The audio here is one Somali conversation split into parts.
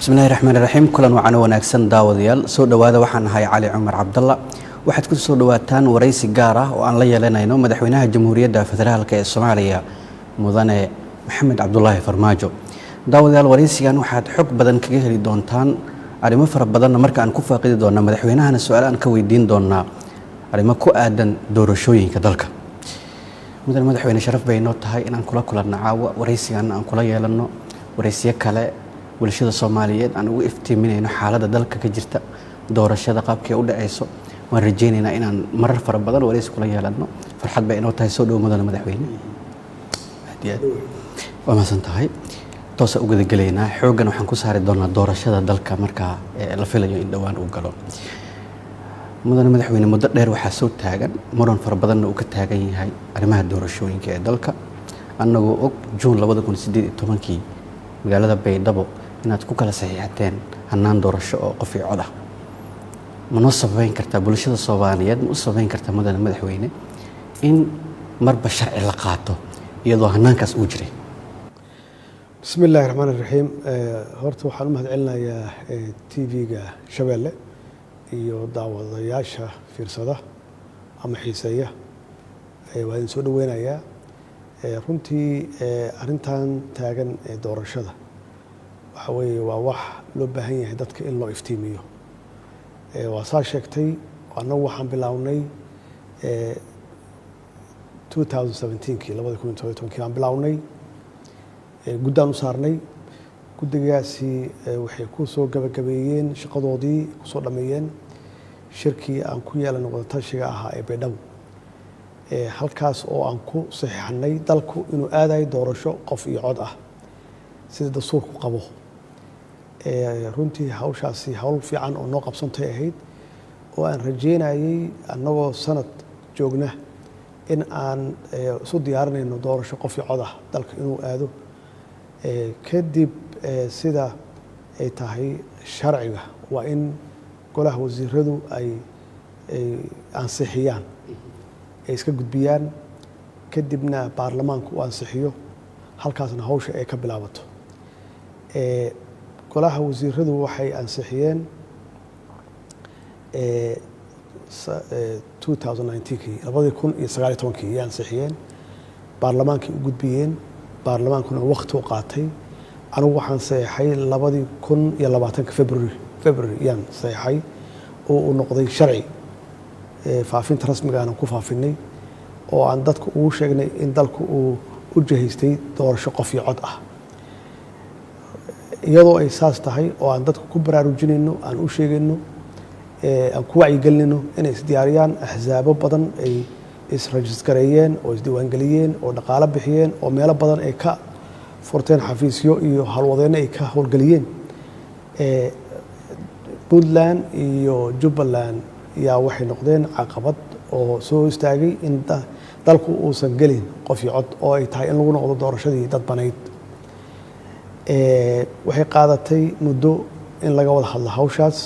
Bismillahi raxmaan raxiim. Kulan wacan wanaagsan, daawadayaal, soo dhowaada. Waxaan ahay Cali Cumar Cabdalla. Waxaad ku soo dhowaataan waraysi gaar ah oo aan la yeelanayno Madaxweynaha Jamhuuriyadda Federaalka ee Soomaaliya, Mudane Maxamed Cabdulaahi Farmaajo. Daawadayaal, waraysigan waxaad xog badan kaga heli doontaan, arrimo fara badanna marka aan ku faaqidi doonaa madaxweynahana su-aal aan ka weydiin doonaa arrimo ku aadan doorashooyinka dalka. Mudane madaxweyne, sharaf bay inoo tahay inaan kula kulanno caawa waraysigan, aan kula yeelanno waraysiyo kale bulshada Soomaaliyeed aan ugu iftiiminayno xaaladda dalka ka jirta, doorashada qaabkii u dhaceyso. Waan rajaynaynaa inaan marar fara badan waraysi kula yeelanno. Farxad bay inoo tahay. Soo dhow, mudane madaxweyne. Aad iyo aad waa mahadsan tahay. Toosa u gudagelaynaa. Xooggan waxaan ku saari doonaa doorashada dalka markaa la filayo in dhowaan uu galo. Mudane madaxweyne, muddo dheer waxaa soo taagan muran fara badanna uu ka taagan yahay arrimaha doorashooyinka ee dalka. Annagoo og Juun 2018-kii magaalada Baydhabo inaad ku kala saxiixateen hannaan doorasho oo qof iyo cod ah, ma noo sababeyn kartaa, bulshada Soomaaliyeed ma u sababeyn kartaa, mudane madaxweyne, in marba sharci la qaato iyadoo hannaankaas uu jiray? Bismi illaahi raxmaan iraxiim. Horta waxaan u mahad celinayaa TV-ga Shabeelle iyo daawadayaasha fiirsada ama xiiseeya. Waa idin soo dhoweynayaa. Runtii arrintan taagan ee doorashada waxa weeye waa wax loo baahan yahay dadka in loo iftiimiyo. Waa saa sheegtay, annagu waxaan bilownay 2017kii, 2017kii baan bilownay. Guddaan u saarnay. Guddigaasi waxay ku soo gabagabeeyeen shaqadoodii, kusoo dhameeyeen shirkii aan ku yeelanay wadatashiga ahaa ee Baydhabo, halkaas oo aan ku saxiixanay dalku inuu aadayo doorasho qof iyo cod ah sida dastuurku qabo. Runtii hawshaasi hawl fiican oo noo qabsantay ahayd oo aan rajeynayey annagoo sanad joogna in aan isu diyaarinayno doorasho qof iyo cod ah dalka inuu aado. Kadib, sida ay tahay sharciga, waa in golaha wasiiradu ay ansixiyaan, ay iska gudbiyaan, kadibna baarlamaanku uu ansixiyo, halkaasna hawsha ay ka bilaabato. Golaha wasiiradu waxay ansixiyeen 2019kii, 2019kii ayay ansixiyeen, baarlamaankay u gudbiyeen, baarlamaankuna wakti u qaatay. Anigu waxaan saxeexay 2020-ka February yaan saxeexay oo uu noqday sharci. Faafinta rasmigaana ku faafinay oo aan dadka ugu sheegnay in dalku uu u jihaystay doorasho qof iyo cod ah. Iyadoo ay saas tahay oo aan dadka ku baraarujinayno, aan u sheegayno, aan ku wacyigelinayno inay isdiyaariyaan, axsaabo badan ay isregister-gareeyeen oo isdiiwaangeliyeen oo dhaqaalo bixiyeen oo meelo badan ay ka furteen xafiisyo iyo howlwadeenno ay ka howlgeliyeen, Puntland iyo Jubbaland yaa waxay noqdeen caqabad oo soo istaagay in dalku uusan gelin qof iyo cod oo ay tahay in lagu noqdo doorashadii dadbanayd. Waxay qaadatay muddo in laga wada hadlo hawshaas.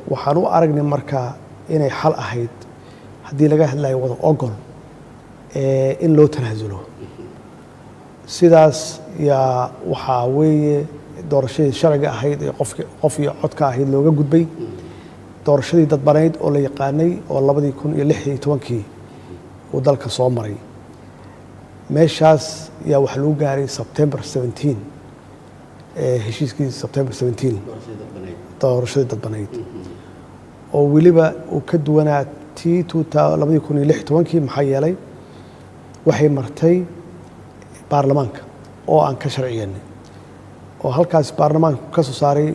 Waxaan u aragnay marka inay xal ahayd, haddii laga hadlayo wada ogol, in loo tanaasulo. Sidaas yaa waxaa weeye doorashadii sharciga ahayd ee qofki qof iyo codka ahayd looga gudbay doorashadii dadbanayd oo la yaqaanay oo 2016-kii uu dalka soo maray. Meeshaas yaa waxaa lagu gaaray September 17, heshiiskii September 17, doorashadii dadbanayd, oo weliba uu ka duwanaa tii 2016-kii, maxaa yeelay waxay martay baarlamaanka oo aan ka sharciyeennay, oo halkaas baarlamaanka ka soo saaray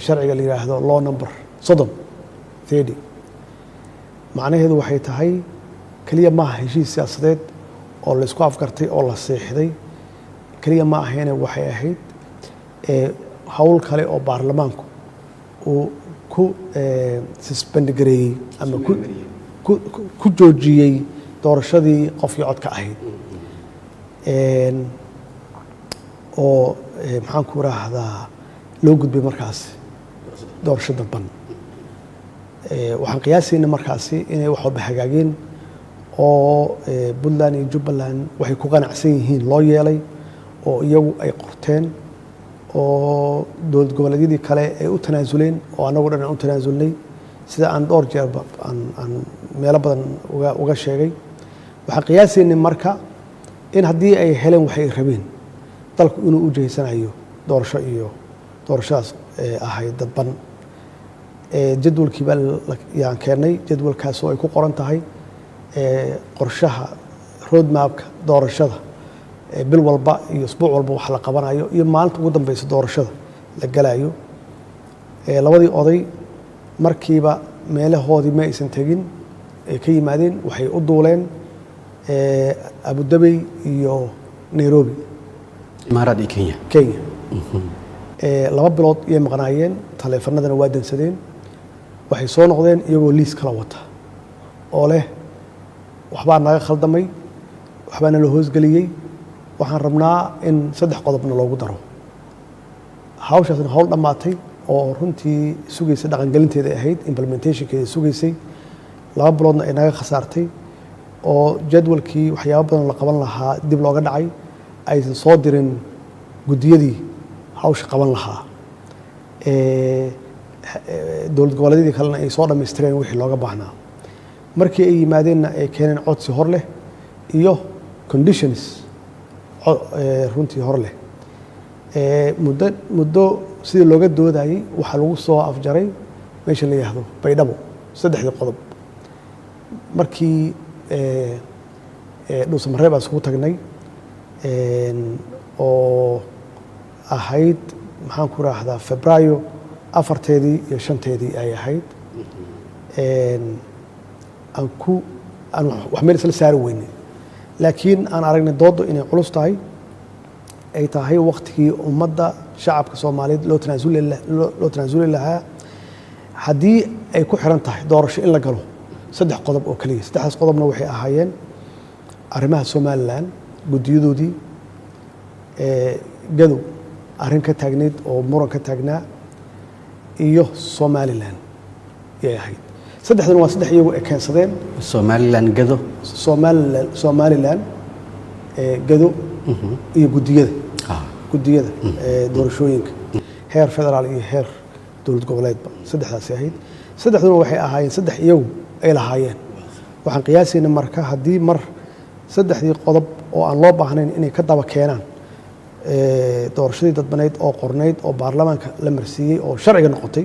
sharciga la yidhaahdo Law Number 30, 30. Macnaheedu waxay tahay keliya maaha heshiis siyaasadeed oo la isku afgartay oo la seexday keliya ma ahayne, waxay ahayd hawl kale oo baarlamaanku uu ku suspend gareeyey ama ku joojiyey doorashadii qofkii codka ahayd, oo maxaan ku raahdaa, loo gudbay markaasi doorasho dadban. Waxaan qiyaasayna markaasi inay wax walba hagaageen oo Puntland iyo Jubbaland waxay ku qanacsan yihiin loo yeelay oo iyagu ay qorteen. Oo dowlad goboleedyadii kale ay u tanaasuleen oo annagu dhan aan u tanaasulnay, sida aan dhowr jeerba aan meelo badan uga sheegay. Waxaan qiyaasaynay marka in haddii ay heleen waxay rabeen, dalku inuu u jihaysanayo doorasho iyo doorashadaas ahayd dadban. Jadwalkii baa yaan keennay, jadwalkaas oo ay ku qoran tahay qorshaha roadmapka doorashada, bil walba iyo isbuuc walba wax la qabanayo iyo maalinta ugu dambeysa doorashada la galayo. Labadii oday markiiba meelahoodii ma aysan tegin ay ka yimaadeen, waxay u duuleen Abu Dhabi iyo Nairobi. Imaaraad iyo Kenya. Kenya. 2 bilood iyay maqnaayeen, taleefanadana waa dansadeen. Waxay soo noqdeen iyagoo liis kala wata oo leh waxbaa naga khaldamay, waxbaa nala hoosgeliyey, waxaan rabnaa in saddex qodobna loogu daro. Hawshaasna hawl dhammaatay oo runtii sugaysa dhaqangelinteeda ay ahayd, implementationkeeda sugaysay, 2 biloodna ay naga khasaartay oo jadwalkii waxyaabo badan la qaban lahaa dib looga dhacay, aysan soo dirin guddiyadii hawsha qaban lahaa, dowlad goboleedyadii kalena ay soo dhammaystireen wixii looga baahnaa. Markii ay yimaadeenna ay keeneen codsi hor leh iyo conditions runtii hor leh. Muddo sidii looga doodayey waxaa lagu soo afjaray meesha la yidhaahdo Baydhabo saddexdii qodob. Markii Dhuusamareeb aan isugu tagnay oo ahayd, maxaan ku raahdaa, Febraayo 4-teedii iyo 5-teedii ay ahayd, aan ku aan wax meel isla saari weynay, laakiin aan aragnay dooddu inay culus tahay, ay tahay waktigii ummadda shacabka Soomaaliyeed loo tanaasuli lahaa haddii ay ku xiran tahay doorasho in la galo saddex qodob oo keliya. Saddexdaas qodobna waxay ahaayeen arrimaha Somaliland, guddiyadoodii, Gadow arrin ka taagnayd oo muran ka taagnaa, iyo Somaliland yay ahayd. Saddexdan waa saddex iyagu ay keensadeen. Somaliland, Gado. Somaliland, Gado iyo guddiyada doorashooyinka heer federaal iyo heer dowlad goboleedba. Saddexdaasi ahayd. Saddexduna waxay ahaayeen saddex iyagu ay lahaayeen. Waxaan qiyaasaynay marka haddii mar saddexdii qodob oo aan loo baahnayn inay ka daba keenaan doorashadii dadbaneyd oo qornayd oo baarlamaanka la marsiiyey oo sharciga noqotay,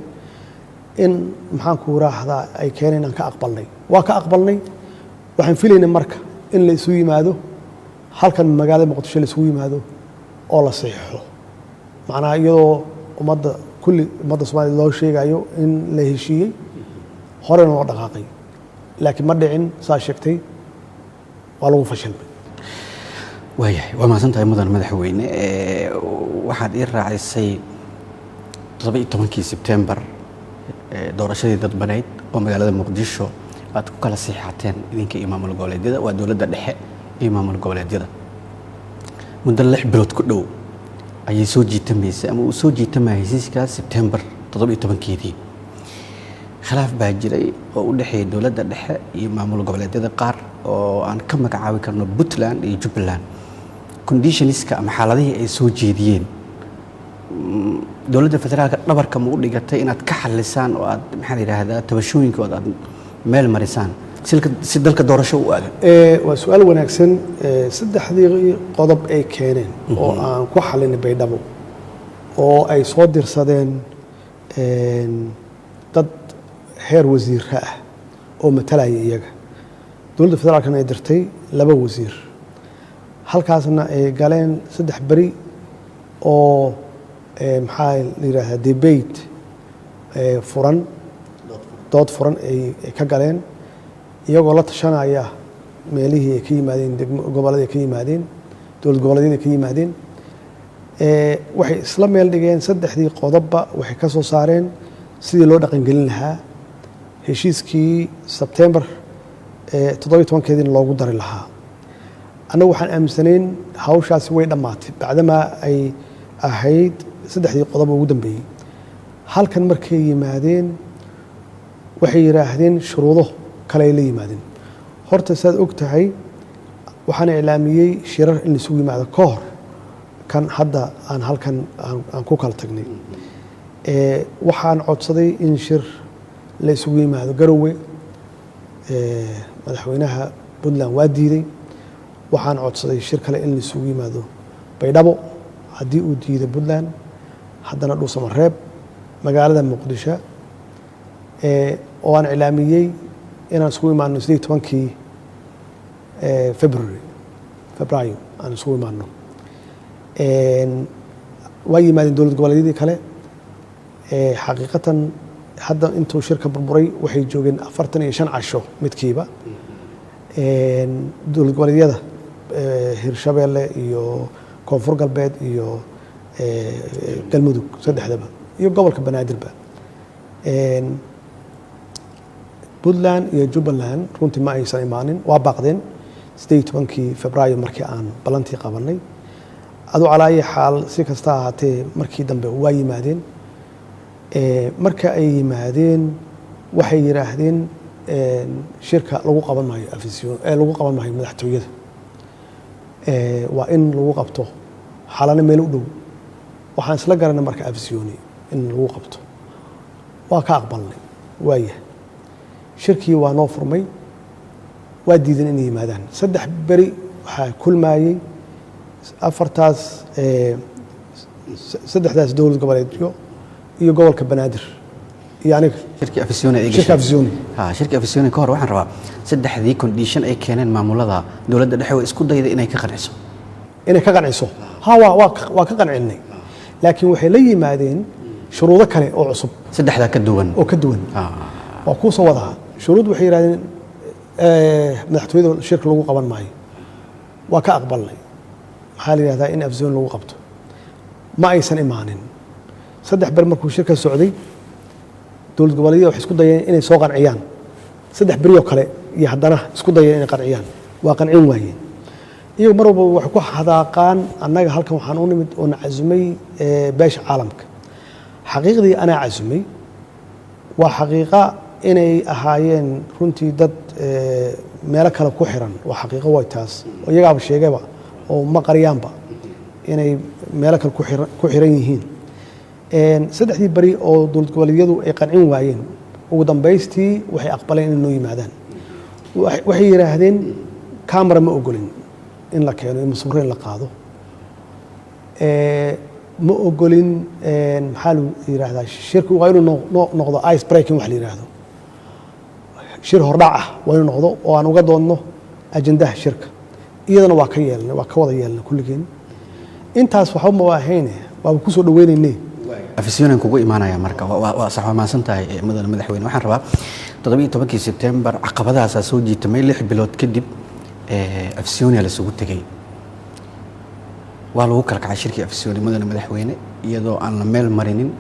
in maxaan ku raahdaa ay keeneen aan ka aqbalnay. Waa ka aqbalnay. Waxaan filaynay marka in la isu yimaado halkan magaalada Muqdisho, la isugu yimaado oo la saxiixo, macnaha iyadoo ummadda kulli ummadda Soomaliya loo sheegayo in la heshiiyey, horena loo dhaqaaqay. Laakiin ma dhicin, saa sheegtay, waa lagu fashilmay. Waayahay, waa mahadsan tahay, mudan madaxweyne. Waxaad ii raacisay 17-kii Sebtembar doorashadii dadbaneyd oo magaalada Muqdisho aad ku kala siixateen idinka iyo maamul goboleedyada, waa dowladda dhexe iyo maamul goboleedyada. Muddo 6 bilood ku dhow ayay soo jiitamaysay ama uu soo jiitamaya heshiiskaas Sebtembar 17-keedii. Khilaaf baa jiray oo u dhexeeyay dowladda dhexe iyo maamul goboleedyada qaar oo aan ka magacaabi karno Puntland iyo Jubbaland. Conditionska ama xaaladihii ay soo jeediyeen, dowladda federaalka dhabarka ma u dhigatay inaad ka xalisaan oo aad, maxaa la yidhaahdaa, tabashooyinkooda aad meel marisaan si dalka doorasho u aado? Waa su-aal wanaagsan. Saddexdii qodob ay keeneen oo aan ku xalinay Baydhabo oo ay soo dirsadeen dad heer wasiira ah oo matalaya iyaga, dowladda federaalkana ay dirtay laba wasiir, halkaasna ay galeen 3 beri oo maxaa la yidhaahdaa, debate furan, dood furan ay ka galeen, iyagoo la tashanaya meelihii ay ka yimaadeen, gobolladii ay ka yimaadeen, dowlad goboleedyadii ay ka yimaadeen. Waxay isla meel dhigeen saddexdii qodobba, waxay ka soo saareen sidii loo dhaqangelin lahaa heshiiskii Sebtembar 17-keediina loogu dari lahaa. Annagu waxaan aaminsanayn hawshaasi way dhammaatay bacdamaa ay ahayd saddexdii qodob ugu dambeeyey. Halkan markay yimaadeen waxay yidhaahdeen shuruudo kale ay la yimaadeen. Horta saad og tahay, waxaan iclaamiyey shirar in laisugu yimaado ka hor. Kan hadda aan halkan aan ku kala tagnay, waxaan codsaday in shir la isugu yimaado Garowe. Madaxweynaha Puntland waa diiday. Waxaan codsaday shir kale in la isugu yimaado Baydhabo. Haddii uu diido Puntland, haddana Dhuusamareeb, magaalada Muqdisho, oo aan iclaamiyey inaan isugu imaano 18-kii February, Febraayo aan isugu imaano. Waa yimaadeen dowlad goboleedyadii kale. Xaqiiqatan hadda intuu shirka burburay waxay joogeen 45 casho midkiiba. Dowlad goboleedyada Hirshabeelle iyo Koonfur Galbeed iyo Galmudug saddexdaba iyo gobolka Banaadirba. Puntland iyo Jubbaland runtii ma aysan imaanin, waa baaqdeen 18-kii Febraayo markii aan ballantii qabanay. Adu calaa ayi xaal, si kasta ahaatee, markii dambe waa yimaadeen. Marka ay yimaadeen waxay yidhaahdeen shirka lagu qaban maayo Afisyoon, lagu qaban maayo madaxtooyada, waa in lagu qabto Xalano meel u dhow. Waxaan isla garanay marka Afisyooni in lagu qabto, waa ka aqbalnay. Waaya, shirkii waa noo furmay. Waa diidan inay yimaadaan. 3 beri waxaa kulmaayey afartaas, saddexdaas dowlad goboleedyo iyo gobolka Banaadir iyo aniga. Shirkii Afisyooni ay Shirka gashay. Afisyooni. Ha, shirkii Afisyooni ka hor waxaan rabaa saddexdii condition ay keeneen maamulada, dowladda dhexe way isku dayday inay ka qanciso. Inay ka qanciso, ha, waa ka qancinay, laakiin waxay la yimaadeen shuruudo kale oo cusub. Saddexdaa ka duwan. Oo ka duwan. Waa kuu soo wadaa. Shuruud waxay yidhahdeen madaxtooyada shirka lagu qaban maayo. Waa ka aqbalnay. Maxaa la yidhahdaa, in Afzoon lagu qabto. Ma aysan imaanin. 3 ber markuu shirka socday, dowlad goboleedyada waxay isku dayeen inay soo qanciyaan. 3 beri oo kale iyo haddana isku dayeen inay qanciyaan, waa qancin waayeen. Iyagu mar walba waxay ku hadaaqaan annaga halkan waxaan u nimid oo na casumay beesha caalamka. Xaqiiqdii anaa casumay. Waa xaqiiqa inay ahaayeen runtii dad meelo kale ku xiran, waa xaqiiqo way taas, oo iyagaaba sheegayba oo ma qariyaanba inay meelo kale ku xiran yihiin. Saddexdii beri oo dowlad goboleedyadu ay qancin waayeen, ugu dambaystii waxay aqbaleen inay noo yimaadaan. Waxay yidhaahdeen camera ma ogolin in la keeno iyo masawiro in la qaado. Ma ogolin, maxaa lagu yidhaahdaa, shirku waa inuu noqdo ice breaking wax la yidhaahdo, shir hordhac ah waa inuu noqdo oo aan uga doodno ajandaha shirka. Iyadana waa ka yeelnay, waa ka wada yeelnay kulligeen. Intaas waxba ma ahayne, waaba kusoo dhaweynayne. Afisyonan kugu imaanaya marka waa sax, waa mahadsan tahay, mudane madaxweyne. Waxaan rabaa 17-kii Sebtembar caqabadahaasaa soo jiitamay. 6 bilood kadib Afisyonia lasugu tegey, waa lagu kala kacay shirkii Afisyooni, mudane madaxweyne, iyadoo aan la meel marinin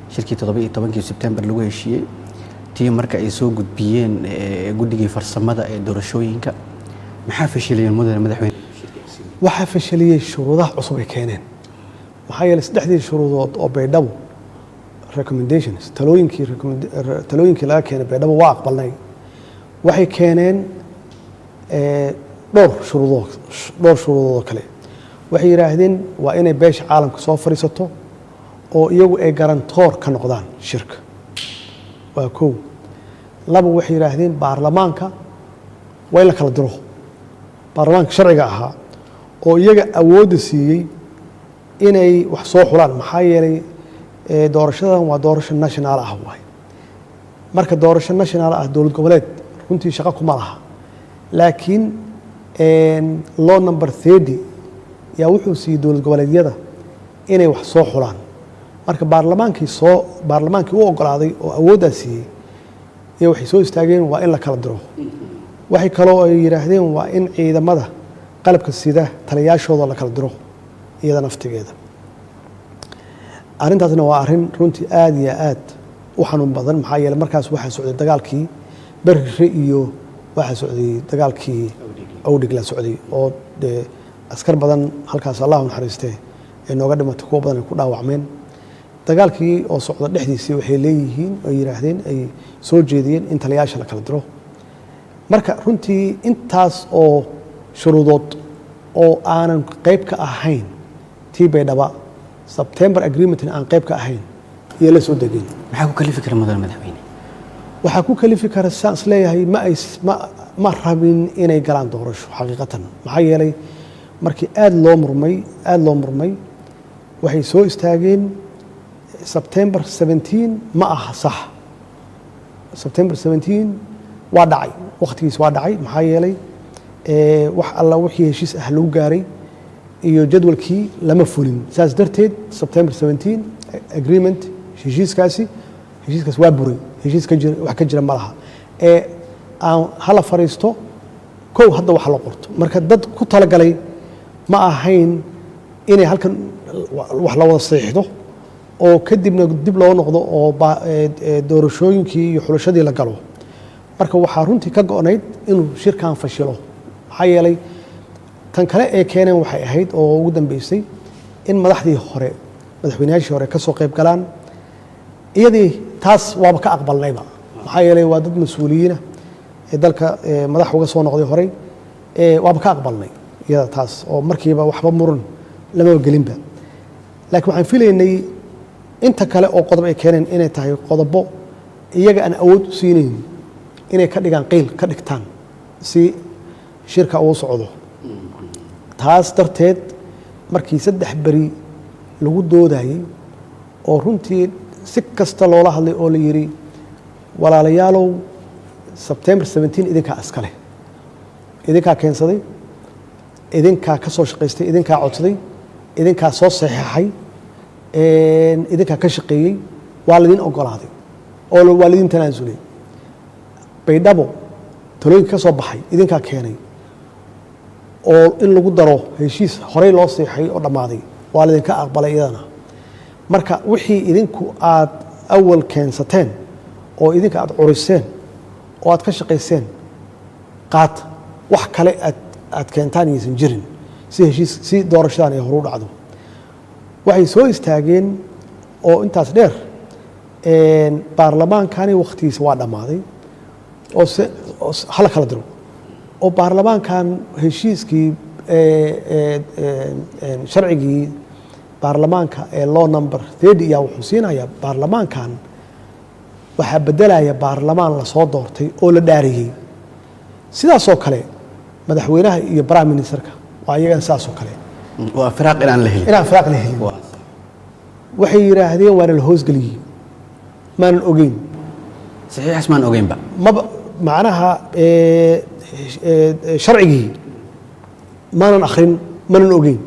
shirkii 17-kii Sebtembar lagu heshiiyey, tii marka ay soo gudbiyeen guddigii farsamada ee doorashooyinka. Maxaa fashiliyeen, mudane madaxweyne? Waxaa fashaliyey shuruudaha cusub ay keeneen, maxaa yeelay saddexdii shuruudood oo Baydhabo recommendations, talooyinkii laga keenay Baydhabo waa aqbalnay. Waxay keeneen dhowr shuruudood oo kale. Waxay yidhaahdeen waa inay beesha caalamka soo fadhiisato oo iyagu ay guarantor ka noqdaan shirka, waa kow. Laba, waxay yidhaahdeen baarlamaanka waa in la kala diro, baarlamaanka sharciga ahaa oo iyaga awoodda siiyey inay wax soo xulaan, maxaa yeelay doorashadan waa doorasho national ah waay. Marka doorasho national ah dowlad goboleed runtii shaqo kuma laha, laakiin law number 30 yaa wuxuu siiyey dowlad goboleedyada inay wax soo xulaan. Marka baarlamaankii u ogolaaday oo awooddaa siiyey iyo waxay soo istaageen waa in la kala diro. Waxay kaloo ay yidhaahdeen waa in ciidamada qalabka sida taliyaashooda la kala diro iyada naftigeeda. Arrintaasna waa arrin runtii aad iyo aad u xanuun badan, maxaa yeeley markaas waxaa socday dagaalkii Berire iyo waxaa socday dagaalkii Awdhig la socday, oo dee askar badan halkaas, Allahu naxariistee, ay nooga dhimatay, kuwo badan ay ku dhaawacmeen. Dagaalkii oo socda dhexdiisii waxay leeyihiin oo yidhaahdeen, ay soo jeediyeen in taliyaasha la kala diro. Marka runtii intaas oo shuruudood oo aanan qayb ka ahayn Tii Baydhaba, September Agreementna aan qayb ka ahayn iyo la soo degeen. Maxaa ku kalifi kara, mudan madaxweyne? Waxaa ku kalifi kara, saan is leeyahay, ma ay ma rabin inay galaan doorasho xaqiiqatan. Maxaa yeelay, markii aada loo murmay, aada loo murmay, waxay soo istaageen September 17 ma aha sax. September 17 waa dhacay, wakhtigiis waa dhacay. Maxaa yeelay, wax alla wixii heshiis ah lagu gaaray iyo jadwalkii lama fulin. Saas darteed September 17 Agreement, heshiiskaas waa buray. Heshiis ka jira, wax ka jira ma laha ee aan hala fariisto kow hadda wax la qorto. Marka dad ku talagalay ma ahayn inay halkan wax la wada saxiixdo oo kadibna dib loo noqdo oo doorashooyinkii iyo xulashadii la galo. Marka waxaa runtii ka go'nayd inuu shirkan fashilo. Maxaa yeelay, tan kale ee keeneen waxay ahayd oo ugu dambeysay in madaxdii hore, madaxweynayaashii hore ka soo qayb galaan. Iyadii taas waaba ka aqbalnayba. Maxaa yeelay, waa dad mas-uuliyiina ee dalka madax uga soo noqday horey, waaba ka aqbalnay iyada taas oo markiiba waxba muran lamaba gelinba. Laakiin waxaan filaynay inta kale oo qodob ay keeneen inay tahay qodobo iyaga aan awood u siinayn inay ka dhigaan qiil ka dhigtaan si shirka uu socdo. Taas darteed, markii 3 beri lagu doodayey oo runtii si kasta loola hadlay oo la yidhi, "Walaalayaalow, September 17 idinkaa iska leh, idinkaa keensaday, idinkaa ka soo shaqaystay, idinkaa codsaday, idinkaa soo saxeexay, idinkaa ka shaqeeyey, waa laydin ogolaaday oo waa laydin tanaasulay. Baydhabo talooyinka ka soo baxay idinkaa keenay oo in lagu daro heshiis horey loo seexay oo dhammaaday waa laydinka aqbalay iyadana. Marka wixii idinku aad awal keensateen oo idinka aad curiseen oo aad ka shaqayseen qaata, wax kale aad keentaan iyaysan jirin si heshiis si doorashadan ay horu dhacdo." Waxay soo istaageen oo intaas dheer, baarlamaankani wakhtigiisa waa dhammaaday oo se hala kala diro oo baarlamaankan heshiiskii sharcigii baarlamaanka ee law number 30 ayaa wuxuu siinayaa baarlamaankan waxaa bedelaya baarlamaan lasoo doortay oo la dhaariyey. Sidaasoo kale madaxweynaha iyo prime ministerka waa iyagana sidaasoo kale. Waa firaaq inaan la helin. Inaan firaaq la helin. Waxay yidhaahdeen waana la hoosgeliyey, maanan ogeyn. Saxiixaas maan ogeynba. Maba macnaha sharcigii maanan akhrin, manan ogeyn.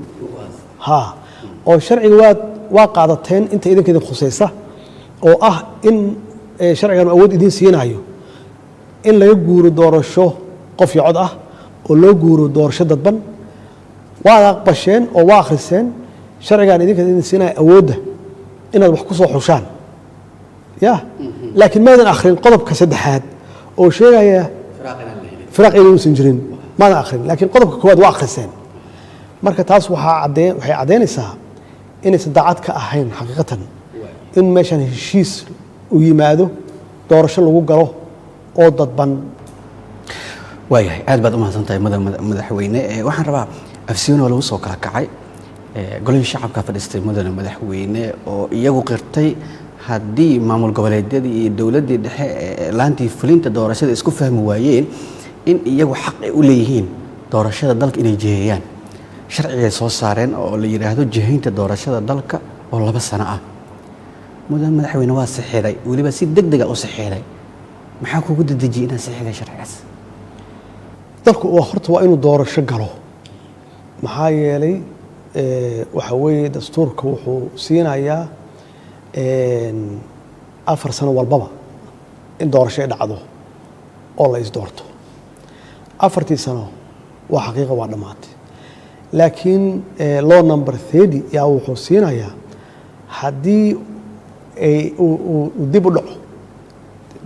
Ha oo sharciga waa qaadateen inta idinka idin khusaysa oo ah in sharcigan awood idin siinayo in laga guuro doorasho qof iyo cod ah oo loo guuro doorasho dadban. Waad aqbasheen oo waa akhriseen sharcigan idinka idin siinaya awoodda inaad wax ku soo xushaan ya, laakiin maadan akhrin qodobka saddexaad oo sheegaya firaaq inuusan jirin. Maadan akhrin, laakiin qodobka koowaad waa akhriseen. Marka taas waxay caddeynaysaa inaysan daacad ka ahayn xaqiiqatan in meeshan heshiis uu yimaado, doorasho lagu galo oo dadban. Waayahay, aad baad u mahadsan tahay, mudan madaxweyne. Waxaan rabaa Afisyooni oo lagu soo kala kacay, golihii shacabka fadhiistay, mudane madaxweyne, oo iyagu qirtay haddii maamul goboleedyadii iyo dowladdii dhexe ee laantii fulinta doorashada isku fahmi waayeen in iyagu xaq ay u leeyihiin doorashada dalka inay jiheeyaan. Sharcigay soo saareen oo la yidhaahdo jihaynta doorashada dalka oo 2 sano ah. Mudan madaxweyne, waa saxiiday, weliba si deg dega u saxiiday. Maxaa kugu dedejiyey inaad saxiiday sharcigaas? Dalku waa horta waa inuu doorasho galo. Maxaa yeelay, waxa weeye dastuurka wuxuu siinayaa 4 sano walbaba in doorasho ay dhacdo oo la isdoorto. 4tii sano waa xaqiiqa, waa dhammaatay. Laakiin law number 30 yaa wuxuu siinayaa haddii ay uu dib u dhaco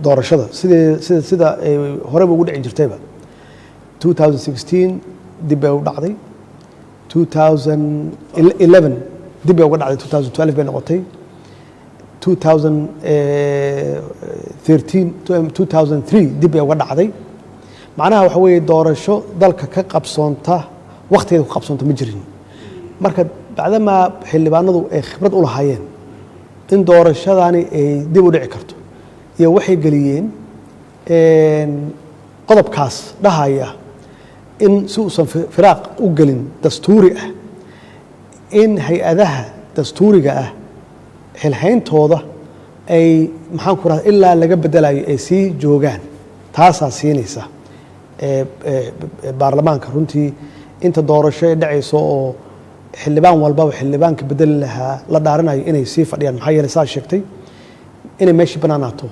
doorashada sidee sida ay horeba ugu dhici jirtayba. 2016 dib bay u dhacday, 2011 dib bay uga dhacday, 2012 bay noqotay, 2013, 2003 dib bay uga dhacday. Macnaha waxa weeye doorasho dalka ka qabsoonta wakhtigeeda ku qabsoonta ma jirin. Marka Bacdamaa xildhibaanadu ay khibrad u lahaayeen in doorashadani ay dib u dhici karto, iyo waxay geliyeen qodobkaas dhahaya in si uusan firaaq u gelin dastuuri ah, in hay-adaha dastuuriga ah xilhayntooda ay, maxaan ku rahda, ilaa laga bedelayo ay sii joogaan. Taasaa siinaysa baarlamaanka runtii inta doorasho ay dhacayso oo xildhibaan walbaba xildhibaanka bedeli lahaa la dhaarinayo inay sii fadhiyaan. Maxaa yeelay, saa sheegtay, inay meeshii bannaanaato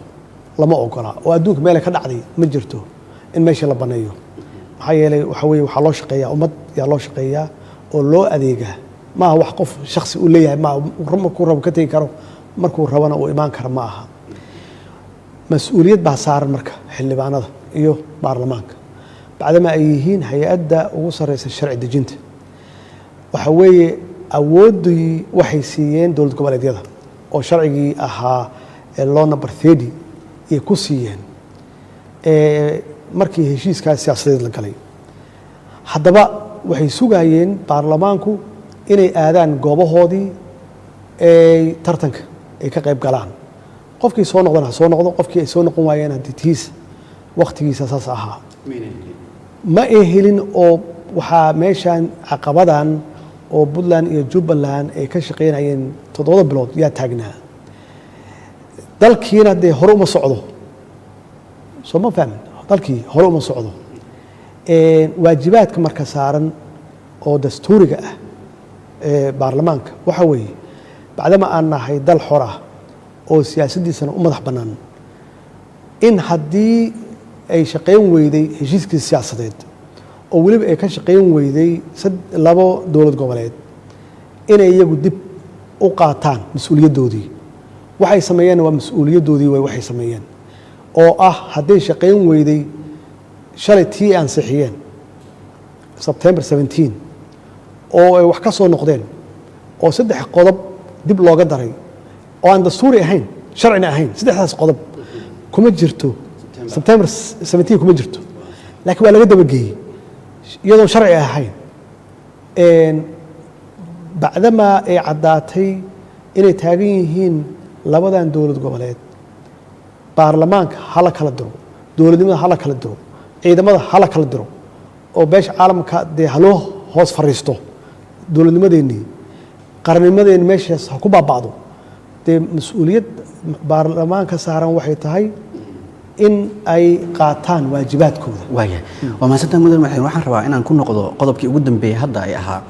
lama ogola, oo adduunka meelay ka dhacday ma jirto in meeshii la baneeyo. Maxaa yeelay, waxa weye, waxaa loo shaqeeyaa ummad yaa loo shaqeeyaa oo loo adeegaa. Maaha wax qof shaksi uu leeyahay maaha, markuu rabo ka tegi karo, markuu rabana uu imaan karo ma aha. Mas-uuliyad baa saaran marka xildhibaanada iyo baarlamaanka, bacdama ay yihiin hay-adda ugu sarreysa sharci dejinta. Waxa weeye, awooddii waxay siiyeen dowlad goboleedyada oo sharcigii ahaa law number 30 ayay ku siiyeen markii heshiiskaas siyaasadeed la galay. Haddaba waxay sugayeen baarlamaanku inay aadaan goobahoodii ay tartanka ay ka qayb galaan. Qofkii soo noqdana ha soo noqdo, qofkii ay soo noqon waayeen haddii tiis wakhtigiisa saas ahaa ma ay helin. Oo waxaa meeshan caqabadan oo Puntland iyo Jubbaland ay ka shaqaynayeen 7 bilood yaa taagnaa. Dalkiina dee hore uma socdo, soo ma fahmin? Dalkii hore uma socdo. Waajibaadka marka saaran oo dastuuriga ah ee baarlamaanka waxa weeye, bacdama aan nahay dal xor ah oo siyaasaddiisana u madax bannaan, in haddii ay shaqayn weyday heshiiskii siyaasadeed oo weliba ay ka shaqayn weyday labo dowlad goboleed, inay iyagu dib u qaataan mas-uuliyaddoodii. Waxay sameeyeen waa mas-uuliyaddoodii way waxay sameeyeen oo ah hadday shaqayn weyday shalay tii ay ansixiyeen September 17 oo ay wax ka soo noqdeen oo saddex qodob dib looga daray oo aan dastuuri ahayn, sharcina ahayn. Saddexdaas qodob kuma jirto September 17, kuma jirto, laakiin waa laga dabageeyey iyadoon sharci ahayn. Bacdamaa ay caddaatay inay taagan yihiin labadan dowlad goboleed, baarlamaanka hala kala diro, dowladnimada hala kala diro, ciidamada hala kala diro, oo beesha caalamka dee haloo hoos fariisto, dowladnimadeennii, qarannimadeenni meeshaas ha ku baaba'do. Dee mas-uuliyad baarlamaanka saaran waxay tahay in ay qaataan waajibaadkooda. Waaya, waa mahadsantahay, mudan madaxweyne. Waxaan rabaa inaan ku noqdo qodobkii ugu dambeeyey hadda ay ahaa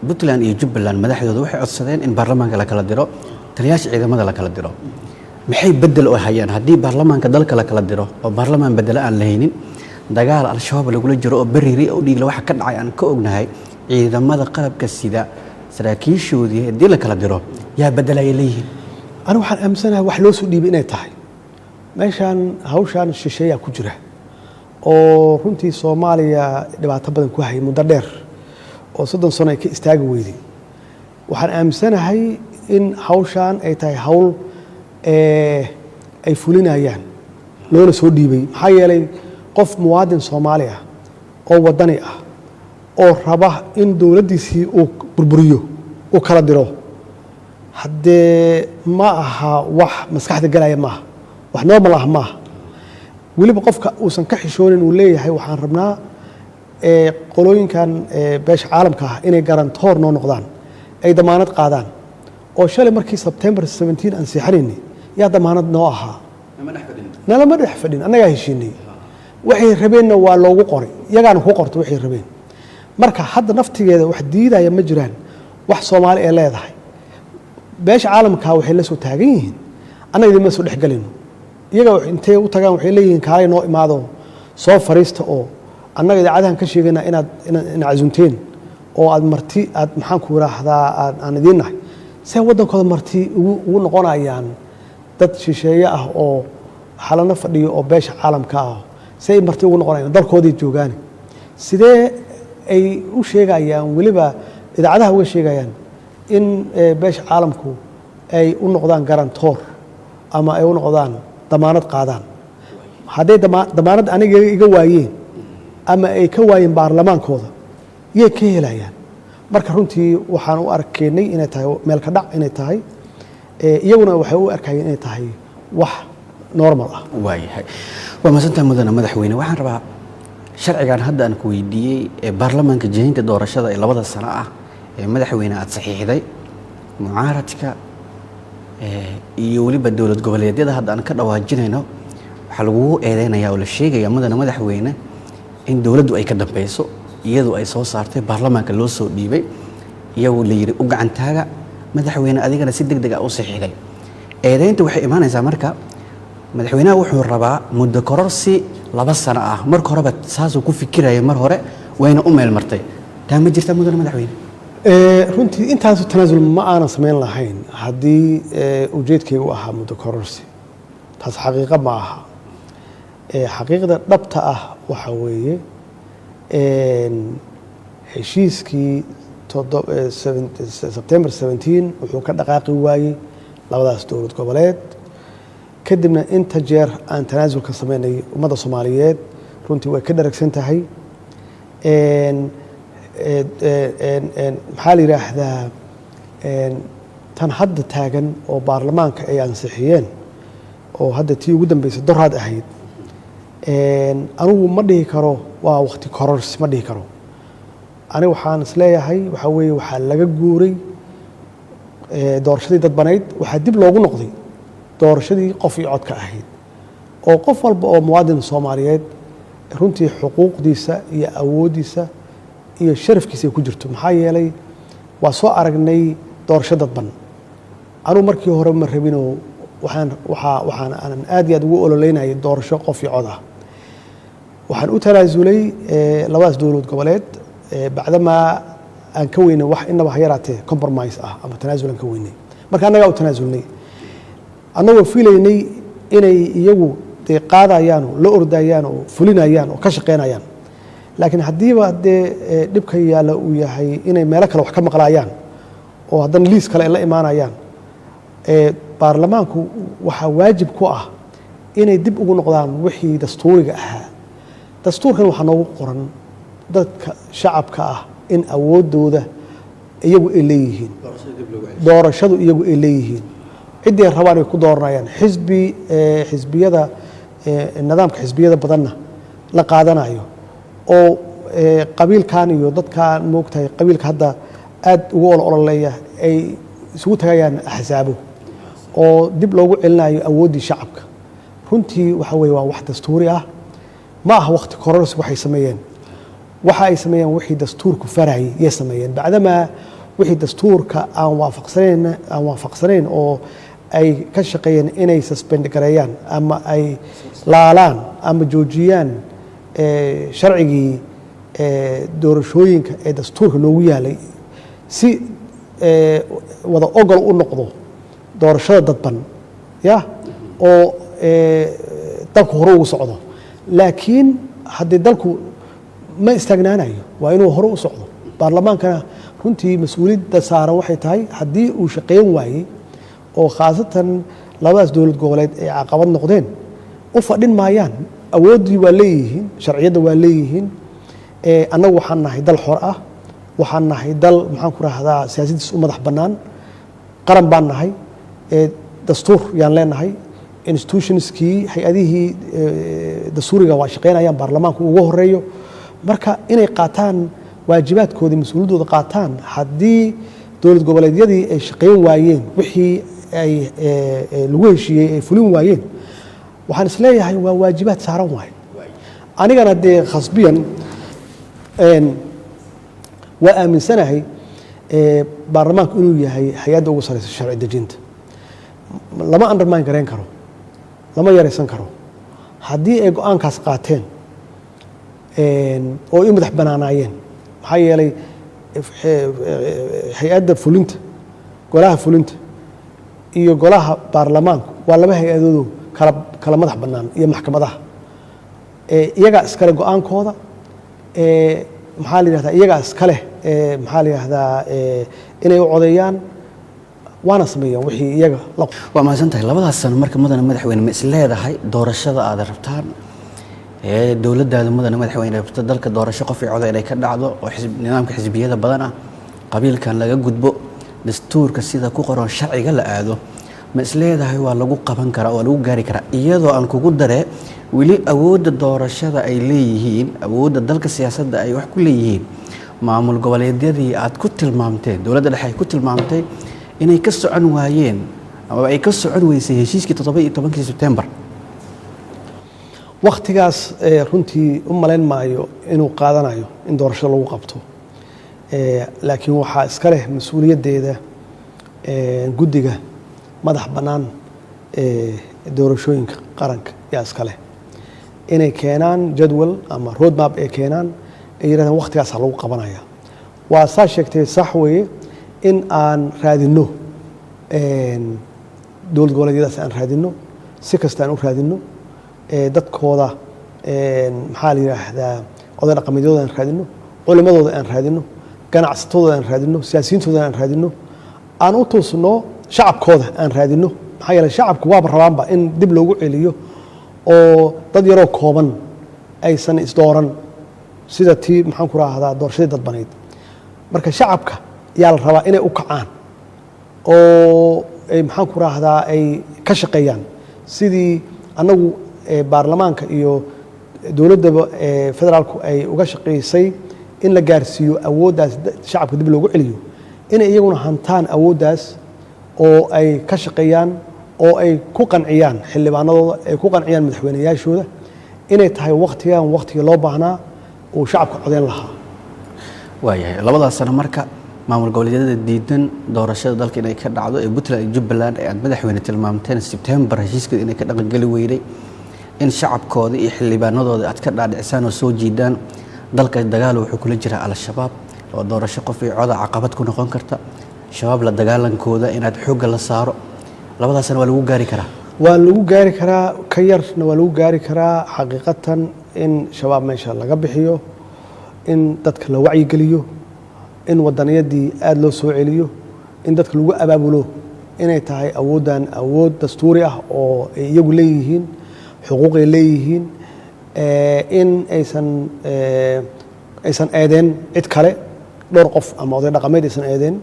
Puntland iyo Jubbaland madaxdooda waxay codsadeen in baarlamaanka la kala diro, taliyaasha ciidamada la kala diro. Maxay bedel oo hayaan haddii baarlamaanka dalka la kala diro oo baarlamaan bedelo aan lahaynin, dagaal Al-Shabaab lagula jiro oo Bariire oo Dhiigle waxa ka dhacay aan ka ognahay, ciidamada qalabka sida saraakiishoodii haddii la kala diro, yaa bedelaya leeyihiin? Anigu waxaan aaminsanahay wax loo soo dhiibay inay tahay. Meeshaan hawshaan shisheeyaa ku jira oo runtii Soomaaliya dhibaato badan ku hayay muddo dheer oo 30 sano ay ka istaagi weyday. Waxaan aaminsanahay in hawshaan ay tahay hawl ay fulinayaan loona soo dhiibay. Maxaa yeelay, qof muwaadin Soomaali ah oo waddani ah oo raba in dowladdiisii uu burburiyo, uu kala diro, haddee ma aha wax maskaxda galaya, maaha wax normal ah maaha. Weliba qofka uusan ka xishoonin uu leeyahay waxaan rabnaa qolooyinkan beesha caalamka ah inay guarantor noo noqdaan, ay damaanad qaadaan, oo shalay markii September 17 aan seexanaynay yaa damaanad noo ahaa? Nalama dhex fadhin, annagaa heshiinay. Waxay rabeenna waa loogu qoray, iyagaana ku qorto waxay rabeen. Marka hadda naftigeeda wax diidaya ma jiraan. Wax Soomaali ay leedahay beesha caalamka waxay la soo taagan yihiin, annaga idinma soo dhexgelino. Iyaga intay u tagaan waxay leeyihiin kaalay noo imaado, soo fariista, oo annaga idaacadahan ka sheegayna inaad ina casunteen oo aad marti aad, maxaan ku yiraahdaa, aan idiin nahay. See waddankooda marti ugu noqonayaan dad shisheeye ah oo xalano fadhiyo oo beesha caalamka ah? See ay marti ugu noqonayaan dalkoodii joogaani? Sidee ay u sheegayaan, weliba idaacadaha uga sheegayaan in beesha caalamku ay u noqdaan guarantor ama ay u noqdaan damaanad qaadaan? Hadday damaanad aniga iga waayeen ama ay ka waayeen baarlamaankooda, yay ka helayaan? Marka runtii waxaan u arkaynay inay tahay meel ka dhac inay tahay, iyaguna waxay u arkayeen inay tahay wax normal ah. Waayahay, waa mahadsantahay, mudane madaxweyne. Waxaan rabaa sharcigan hadda aan ku weydiiyey ee baarlamaanka jihaynta doorashada ee 2da sano ah ee madaxweyne aada saxiixday, mucaaradka iyo weliba dowlad goboleedyada hadda aan ka dhawaajinayno waxaa lagugu eedeynaya oo la sheegaya, mudane madaxweyne, in dowladdu ay ka dambeyso, iyadu ay soo saartay, baarlamaanka loo soo dhiibay, iyagoo la yidhi u gacantaaga, madaxweyne adigana si deg deg ah u saxiixday. Eedeynta waxay imaanaysaa marka madaxweynaha wuxuu rabaa muddo kororsi 2 sano ah, marka horeba saasuu ku fikiraya mar hore, wayna u meel martay. Taa ma jirtaa, mudane madaxweyne? Runtii intaasu tanaasul ma aanan samayn lahayn haddii ujeedkaygu ahaa muddo kororsi. Taas xaqiiqo ma aha. Xaqiiqda dhabta ah waxa weeye heshiiskii September 17 wuxuu ka dhaqaaqi waayey labadaas dowlad goboleed. Kadibna inta jeer aan tanaasul ka samaynay ummadda Soomaaliyeed runtii way ka dharagsan tahay. Maxaa la yidhaahdaa, tan hadda taagan oo baarlamaanka ay ansixiyeen oo hadda tii ugu dambeysay doraad ahayd, anigu ma dhihi karo waa waqti kororsi, ma dhihi karo. Aniga waxaan isleeyahay waxaa weeye waxaa laga guuray doorashadii dadbanayd, waxaa dib loogu noqday doorashadii qof iyo codka ahayd, oo qof walba oo muwaadin Soomaaliyeed runtii xuquuqdiisa iyo awooddiisa iyo sharafkiisa ay ku jirto. Maxaa yeelay waa soo aragnay doorasho dadban. Anugu markii hore ma rabinoo waxaan waxaa waxaan aanan aad iyo aad ugu ololeynayay doorasho qof iyo cod ah. Waxaan u tanaasulay labadaas dowlad goboleed bacdamaa aan ka weynay wax inaba ha yaraatee compromise ah ama tanaasul aan ka weynay. Marka annagaa u tanaasulnay annagoo filaynay inay iyagu dee qaadayaan oo la ordayaan oo fulinayaan oo ka shaqeynayaan. Laakiin haddiiba dee dhibka yaalla uu yahay inay meelo kale wax ka maqlaayaan oo haddana liis kale ay la imaanayaan, baarlamaanku waxaa waajib ku ah inay dib ugu noqdaan wixii dastuuriga ahaa. Dastuurkan waxaa noogu qoran dadka shacabka ah in awooddooda iyagu ay leeyihiin, doorashadu iyagu ay leeyihiin, ciddii ay rabaan ay ku dooranayaan, xisbi xisbiyada nidaamka xisbiyada badanna la qaadanayo oo qabiilkan iyo dadkan moogtahay qabiilka hadda aad ugu ololeeya ay isugu tagayaan axsaabo oo dib loogu celinayo awooddii shacabka. Runtii waxa weeye waa wax dastuuri ah, ma aha waqti kororsi. Waxay sameeyeen, waxa ay sameeyeen wixii dastuurku farayay yay sameeyeen, bacdamaa wixii dastuurka aan waafaqsanayn oo ay ka shaqeeyeen inay suspend gareeyaan ama ay laalaan ama joojiyaan sharcigii doorashooyinka ee dastuurka noogu yaalay si wada ogol u noqdo doorashada dadban ya oo dalku hore ugu socdo. Laakiin haddii dalku ma istaagnaanayo, waa inuu hore u socdo. Baarlamaankana runtii mas-uuliyadda saaran waxay tahay haddii uu shaqeyn waayey oo khaasatan labadaas dowlad goboleed ay caqabad noqdeen, u fadhin maayaan. Awooddii waa leeyihiin, sharciyadda waa leeyihiin. Annagu waxaan nahay dal xor ah, waxaan nahay dal, maxaan ku rahdaa, siyaasaddiis u madax bannaan, qaran baan nahay, dastuur yaan leenahay, institutionskii, hay-adihii dastuuriga waa shaqeynayaan, baarlamaanku ugu horeeyo. Marka inay qaataan waajibaadkoodii, mas-uuliyaddooda qaataan haddii dowlad goboleedyadii ay shaqeyn waayeen, wixii ay lagu heshiiyey ay fulin waayeen, waxaan isleeyahay waa waajibaad saaran waay. Anigana dee khasbiyan waa aaminsanahay baarlamaanku inuu yahay hay-adda ugu sareysa sharci dejinta. Lama undermine gareyn karo, lama yaraysan karo. Haddii ay go-aankaas qaateen oo i madax banaanaayeen, maxaa yeelay hay-adda fulinta, golaha fulinta iyo golaha baarlamaanku waa laba hay-adoodoo kala madax bannaan iyo maxkamadaha. Iyagaa iskale go-aankooda, maxaa la yihahdaa, iyagaa iskale, maxaa la yihahdaa, inay u codeeyaan, waana sameeyaan wixii iyaga la Waa mahadsan tahay. Labadaas sano marka, mudane madaxweyne, ma is leedahay doorashada aad rabtaan ee dowladdaada, mudane madaxweyne, rabto dalka doorasho qof iyo coda inay ka dhacdo oo nidaamka xisbiyada badan ah, Qabiilkan laga gudbo, dastuurka sida ku qoran sharciga la aado. Ma isleedahay waa lagu qaban karaa, waa lagu gaari karaa, iyadoo aan kugu daree weli awoodda doorashada ay leeyihiin, awoodda dalka siyaasadda ay wax ku leeyihiin maamul goboleedyadii aad ku tilmaamteen, dowladda dhexe ay ku tilmaamtay inay ka socon waayeen ama ay ka socon weysay heshiiskii 17-kii Sebtembar? Wakhtigaas runtii u malayn maayo inuu qaadanayo in doorasho lagu qabto, laakiin waxaa iska leh mas-uuliyaddeeda guddiga madax bannaan ee doorashooyinka qaranka yaa iska leh inay keenaan jadwal ama roadmap ay keenaan, ay yidhahdaan wakhtigaasaa lagu qabanaya. Waa saa sheegtay, sax weeye in aan raadinno dowlad goboleedyadaas, aan raadinno, si kasta aan u raadinno dadkooda, maxaa la yidhaahdaa, oday dhaqameedyadooda aan raadinno, culimadooda aan raadinno, ganacsatadooda aan raadinno, siyaasiyiintooda aan raadinno, aan u tuusno shacabkooda aan raadinno. Maxaa yeeley shacabku waaba rabaanba in dib loogu celiyo oo dad yaroo kooban aysan isdooran, sida tii, maxaan ku rahdaa, doorashadii dadbanayd. Marka shacabka yaa la rabaa inay u kacaan oo ay, maxaan ku rahdaa, ay ka shaqeeyaan sidii annagu baarlamaanka iyo dowladdaba federaalku ay uga shaqaysay in la gaarsiiyo awooddaas shacabka dib loogu celiyo, inay iyaguna hantaan awooddaas oo ay ka shaqeeyaan oo ay ku qanciyaan xildhibaanadooda, ay ku qanciyaan madaxweyneyaashooda inay tahay wakhtigan wakhtigii loo baahnaa uu shacabka codeyn lahaa. Waayahay, labadaas sano marka maamul goboleedyada diidan doorashada dalka inay ka dhacdo ee Puntland iyo Jubbaland ee aad madaxweyne tilmaamteen Sebtembar heshiiskeeda inay ka dhaqangeli weyday, in shacabkooda iyo xildhibaanadooda aad ka dhaadhicisaan oo soo jiidaan. Dalka dagaal wuxuu kula jiraa Al-Shabaab oo doorasho qof iyo coda caqabad ku noqon karta. Shabaab la dagaalankooda inaad xoogga la saaro, labadaas sano waa lagu gaari karaa? Waa lagu gaari karaa, ka yarna waa lagu gaari karaa. Xaqiiqatan in Shabaab meesha laga bixiyo, in dadka la wacyigeliyo, in wadaniyadii aada loo soo celiyo, in dadka lagu abaabulo inay tahay awooddan awood dastuuri ah oo ay iyagu leeyihiin, xuquuqay leeyihiin, in aysan eedeen cid kale, dhowr qof ama oday dhaqameed aysan eedeen,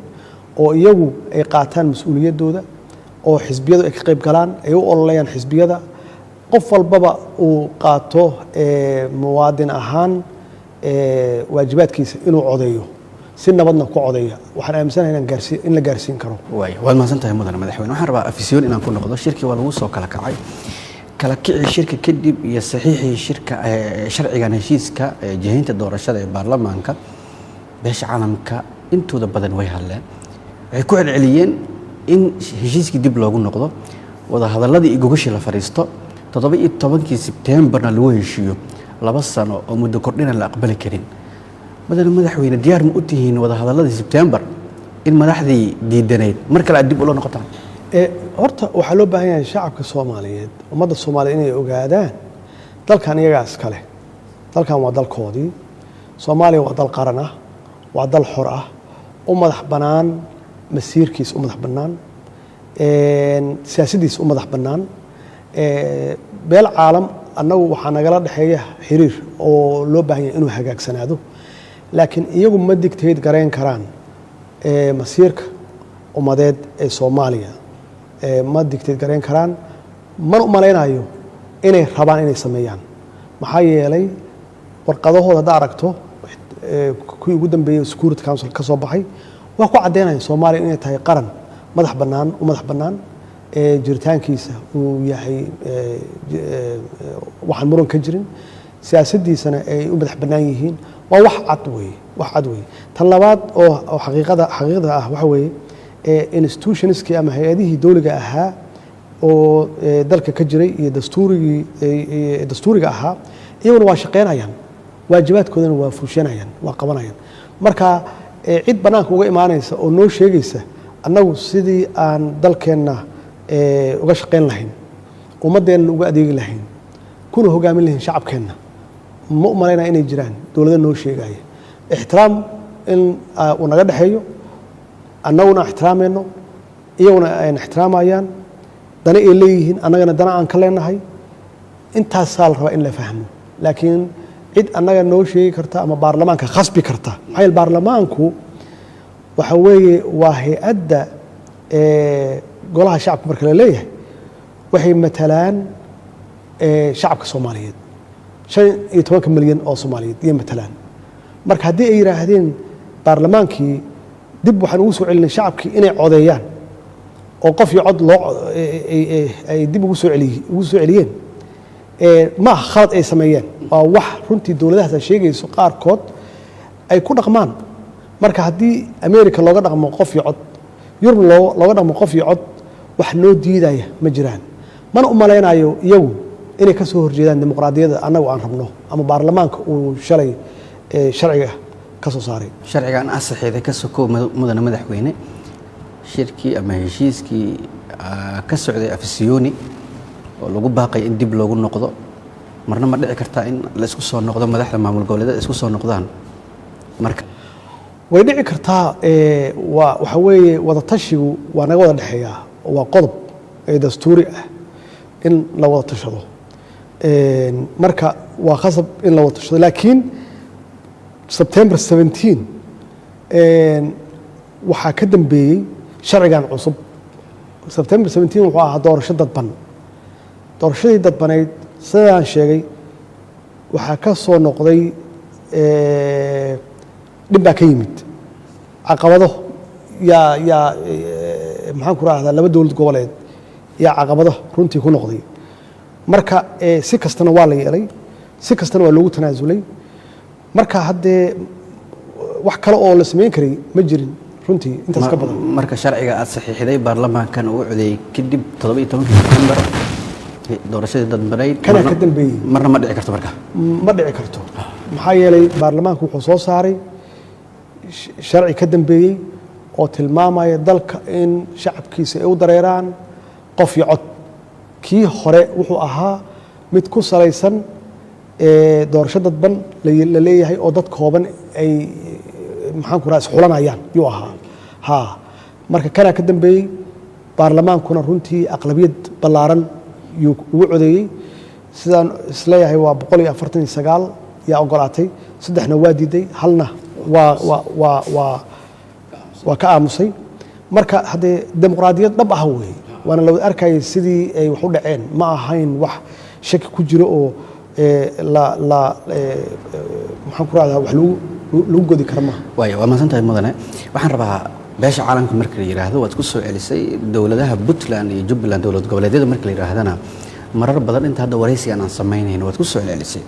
oo iyagu ay qaataan mas-uuliyaddooda, oo xisbiyadu ay ka qayb galaan, ay u ololeeyaan xisbiyada, qof walbaba uu qaato muwaadin ahaan waajibaadkiisa inuu codeeyo, si nabadna ku codeeya. Waxaan aaminsanahay inaan gaarsiin in la gaarsiin karo. Waay, waad mahadsan tahay mudane madaxweyne. Waxaan rabaa Afisyoon inaan ku noqdo. Shirkii waa lagu soo kala kacay. Kala kici shirka kadib iyo saxiixii shirka sharcigan heshiiska jihaynta doorashada ee baarlamaanka, beesha caalamka intooda badan way hadleen. Waxay ku celceliyeen in heshiiskii dib loogu noqdo, wadahadaladii iyo gogashii la fadhiisto, 17-kii Sebtembarna lagu heshiiyo. 2 sano oo muddo kordhina la aqbali karin. Mudane madaxweyne, diyaar ma u tihiin wadahadaladii Sebtembar in madaxdii diidanayd mar kale aad dib ula noqotaan? Horta waxaa loo baahan yahay shacabka Soomaaliyeed, ummadda Soomaaliyeed inay ogaadaan dalkan iyagaa iskale. Dalkan waa dalkoodii. Soomaaliya waa dal qaran ah, waa dal xor ah, u madax bannaan masiirkiisa, u madax bannaan siyaasaddiisa, u madax bannaan beel caalam. Annagu waxaa nagala dhexeeya xiriir oo loo baahan yahay inuu hagaagsanaado, laakiin iyagu ma dictate garayn karaan masiirka ummadeed ee Soomaaliya, ma dictate garayn karaan, mana u malaynayo inay rabaan inay sameeyaan. Maxaa yeelay warqadahooda hadda aragto, kuwii ugu dambeeyey Security Council ka soo baxay, waa ku caddeynaya Soomaaliya inay tahay qaran madax bannaan, u madax bannaan jiritaankiisa uu yahay waxaan muran ka jirin, siyaasaddiisana ay u madax bannaan yihiin. Waa wax cad weeye, wax cad weeye. Tan labaad oo xaqiiqada ah waxa weeye institutionskii ama hay-adihii dowliga ahaa oo dalka ka jiray iyo dastuurigii dastuuriga ahaa, iyaguna waa shaqeynayaan, waajibaadkoodana waa fuushanayaan, waa qabanayaan. Marka cid bannaanka uga imaanaysa oo noo sheegaysa annagu sidii aan dalkeenna uga shaqayn lahayn, ummaddeenna uga adeegi lahayn, kuna hogaamin lahayn shacabkeenna, ma u malaynaya inay jiraan dowlado noo sheegaya. Ixtiraam in uu naga dhexeeyo, annaguna ixtiraamayno, iyaguna ayna ixtiraamayaan, dana ay leeyihiin, annagana dana aan ka leenahay, intaasaa la rabaa in la fahmo. Laakiin cid annaga noo sheegi karta ama baarlamaanka khasbi karta, maxaa yeele baarlamaanku Waxa weeye waa hay-adda golaha shacabka marka la leeyahay waxay matalaan shacabka Soomaaliyeed, 15-ka milyan oo Soomaaliyeed iyo matalaan. Marka haddii ay yidhaahdeen baarlamaankii dib waxaan ugu soo celinay shacabkii inay codeeyaan oo qof iyo cod loo ay dib ugu soo celiyeen, ma aha khalad ay sameeyeen. Waa wax runtii dowladahaas ay sheegayso qaarkood ay ku dhaqmaan. Marka haddii America looga dhaqmo qof iyo cod, Yurub looga dhaqmo qof iyo cod, wax noo diidaya ma jiraan. Mana u malaynayo iyagu inay ka soo horjeedaan dimuqraadiyadda annagu aan rabno ama baarlamaanka uu shalay sharciga ka soo saaray. Sharcigan asaxeeda ka sokow, mudane madaxweyne, shirkii ama heshiiskii ka socday Afisiyoni oo lagu baaqay in dib loogu noqdo, marna ma dhici kartaa in la isku soo noqdo, madaxda maamul goboleedyada isku soo noqdaan marka? Way dhici kartaa. Waa waxa weeye wadatashigu waa naga wada dhexeeyaa oo waa qodob ee dastuuri ah in la wada tashado. Marka waa khasab in la wada tashado, laakiin September 17 waxaa ka dambeeyey sharcigan cusub. September 17 wuxuu ahaa doorasho dadban. Doorashadii dadbanayd, sidaan sheegay, waxaa ka soo noqday dhib baa ka yimid, caqabado yaa maxaan ku rahdaa, laba dowlad goboleed yaa caqabado runtii ku noqday. Marka si kastana waa la yeelay, si kastana waa loogu tanaasulay. Marka haddee wax kale oo la samayn karay ma jirin runtii intaas ka badan. Marka sharciga aad saxiixday, baarlamaankan uu codeeyey kadib, 17-kii Sebtembar doorashadii dadbanayd Kanaa ka dambeeyey. Marna ma dhici karto marka? Ma dhici karto, maxaa yeelay baarlamaanku wuxuu soo saaray sharci ka dambeeyey oo tilmaamaya dalka in shacabkiisa ay u dareeraan qof iyo cod. Kii hore wuxuu ahaa mid ku salaysan doorasho dadban la leeyahay oo dad kooban ay maxaan ku raha isxulanayaan yuu ahaa. Ha, marka kanaa ka dambeeyey, baarlamaankuna runtii aqlabiyad ballaaran yuu ugu codeeyey. Sidaan isleeyahay waa 149 yaa ogolaatay, saddexna waa diiday, halna waa ka aamusay. Marka haddee dimuqraadiyad dhab ah weeye, waana la wada arkayay sidii ay wax u dhaceen. Ma ahayn wax shaki ku jiro oo la la maxaan ku rahdaa, wax lagu godi kara maaha. Waaya, waa mahadsan tahay mudane. Waxaan rabaa beesha caalamka marka la yidhaahdo waad ku soo celisay dowladaha Puntland iyo Jubbaland, dowlad goboleedyada marka la yidhaahdana marar badan inta hadda waraysigan aan samaynayno waad ku soo celcelisay.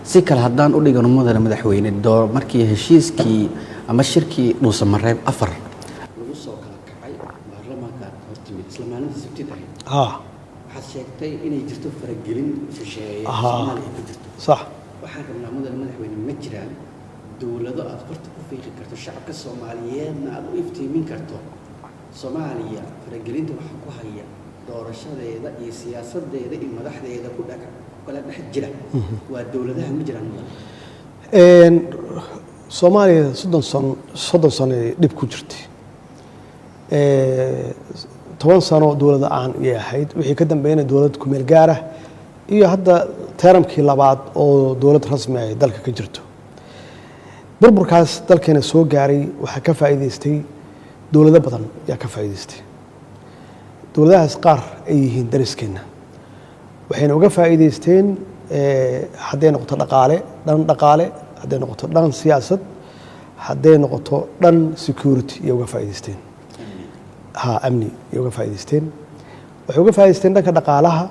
Si kale haddaan u dhigano, mudane madaxweyne, doo markii heshiiskii ama shirkii Dhuusamareeb 4 lagu soo kala kacay, baarlamaanka aad hortimid isla maalintii Sabtid ahayd, waxaad sheegtay inay jirto faragelin shisheeye Soomaaliya ku jirto. Waxaan rabnaa, mudane madaxweyne, ma jiraan dowlado aad farta ku fiiqi karto, shacabka Soomaaliyeedna aad u iftiimin karto, Soomaaliya faragelinta waxa ku haya doorashadeeda iyo siyaasadeeda iyo madaxdeeda ku dhex kala dhex jira waa dowladaha? Ma jiraan, mudane? Soomaaliya 30 sano, 30 sano ay dhib ku jirtay. 10 sano dowlad aan iyay ahayd, wixii ka dambeeyana dowlad kumeel gaara iyo hadda teramkii labaad oo dowlad rasmi ay dalka ka jirto. Burburkaas dalkeena soo gaaray waxaa ka faa'iidaystay dowlado badan ayaa ka faa'iidaystay. Dowladahaas qaar ay yihiin dariskeenna, waxayna uga faa'iidaysteen hadday noqoto dhaqaale, dhan dhaqaale, hadday noqoto dhan siyaasad, hadday noqoto dhan security iyo uga faa'iidaysteen, ha, amni iyo uga faa'iidaysteen. Waxay uga faa'iidaysteen dhanka dhaqaalaha.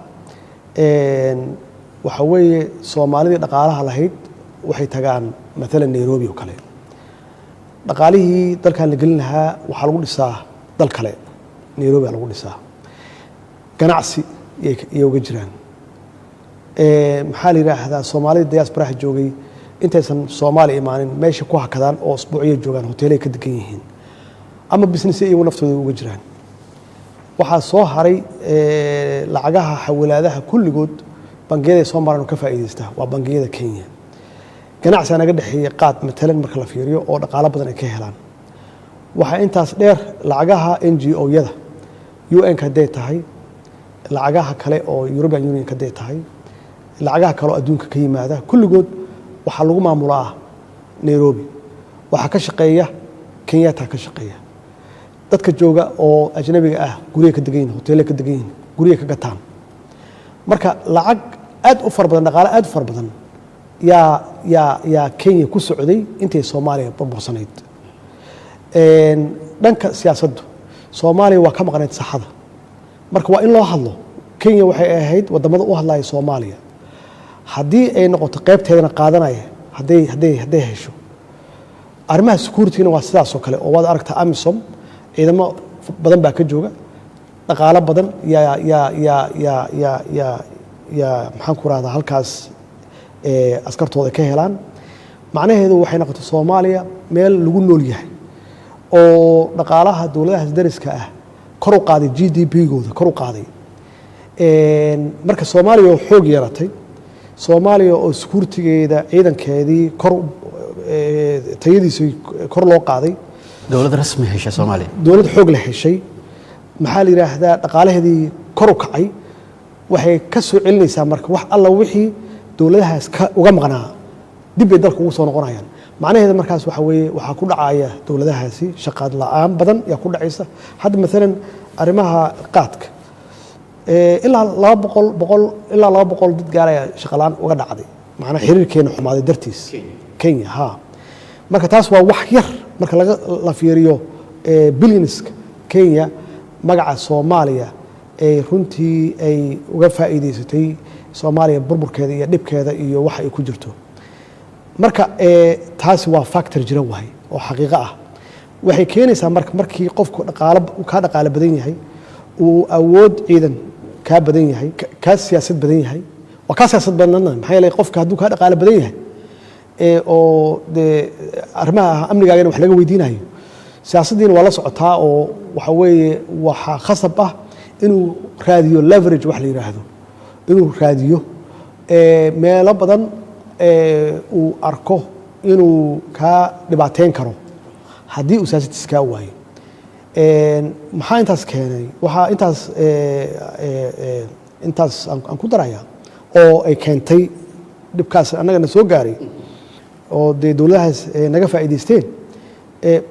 Waxa weeye Soomaalidii dhaqaalaha lahayd waxay tagaan maalan Nairobi oo kale. Dhaqaalihii dalkan la gelin lahaa waxaa lagu dhisaa dal kale, Nairobi aa lagu dhisaa. Ganacsi yay uga jiraan. Maxaa la yidhaahdaa, Soomaalida diasporaha joogay intaysan Soomaaliya imaanin meesha ku hakadaan oo usbuucyo joogaan, hoteelay ka degan yihiin ama business iyagu naftooda uga jiraan. Waxaa soo haray lacagaha xawilaadaha kulligood bangiyada ay soo maraan oo ka faa'iidaysta waa bangiyada Kenya. Ganacsiga naga dhexeeya qaad matalan marka la fiiriyo oo dhaqaalo badan ay ka helaan. Waxaa intaas dheer lacagaha NGO-yada, UN-ka hadday tahay, lacagaha kale oo European Union hadday tahay, lacagaha kale oo adduunka ka yimaada, kulligood waxaa lagu maamulaa Nairobi. Waxaa ka shaqeeya Kenyatta ka shaqeeya. Dadka jooga oo ajnabiga ah gurya ka degan yihin, hoteele ka degan yihin, gurya ka gataan. Marka lacag aad u fara badan, dhaqaale aad u fara badan yaa Kenya ku socday intay Soomaaliya burbursanayd. Dhanka siyaasaddu Soomaaliya waa ka maqnayd saxada. Marka waa in loo hadlo. Kenya waxay ahayd wadamada u hadlaya Soomaaliya haddii ay noqoto qaybteedana qaadanaya hadday hesho. Arrimaha security-na waa sidaas oo kale, oo waad aragtaa AMISOM ciidamo badan baa ka jooga, dhaqaalo badan yaa maxaan ku rahdaa, halkaas askartooda ka helaan. Macnaheedu waxay noqotay Soomaaliya meel lagu nool yahay oo dhaqaalaha dowladahaas dariska ah kor u qaaday, GDP-gooda kor u qaaday. Marka Soomaaliya oo xoog yeelatay, Soomaaliya oo security-geeda ciidankeedii kor tayadiisii kor loo qaaday, dowlad rasmi hesha Soomaaliya, dowlad xoog la heshay, maxaa la yidhaahdaa, dhaqaalaheedii kor u kacay, waxay ka soo celinaysaa marka wax alla wixii dowladahaas ka uga maqnaa dib bay dalka ugu soo noqonayaan. Macnaheeda markaas waxa weeye waxaa ku dhacaya dowladahaasi shaqaad la'aan badan yaa ku dhacaysa. Hadda maalan arrimaha qaadka, ilaa 200, 100 ilaa 200 dad gaaraya shaqa la'aan uga dhacday, macnaa xiriirkeena xumaaday dartiis Kenya ha. Marka taas waa wax yar marka laga la fiiriyo billionska Kenya magaca Soomaaliya ee runtii ay uga faa'iidaysatay Soomaaliya burburkeeda iyo dhibkeeda iyo waxa ay ku jirto. Marka taasi waa factor jira waay oo xaqiiqo ah. Waxay keenaysaa marka markii qofku dhaqaalo kaa dhaqaalo badan yahay, uu awood ciidan kaa badan yahay, kaa siyaasad badan yahay, waa kaa siyaasad badnana. Maxaa yeelay qofka hadduu kaa dhaqaalo badan yahay oo dee arrimaha amnigaagana wax laga weydiinayo, siyaasaddiina waa la socotaa, oo waxa weeye waxaa khasab ah inuu raadiyo leverage wax la yidhaahdo, inuu raadiyo meelo badan uu arko inuu kaa dhibaateyn karo haddii uu siyaasaddiisa kaa waayo. Maxaa intaas keenay? Waxaa intaas aan ku daraya oo ay keentay dhibkaas annagana soo gaaray oo dee dowladahaas naga faa'iidaysteen,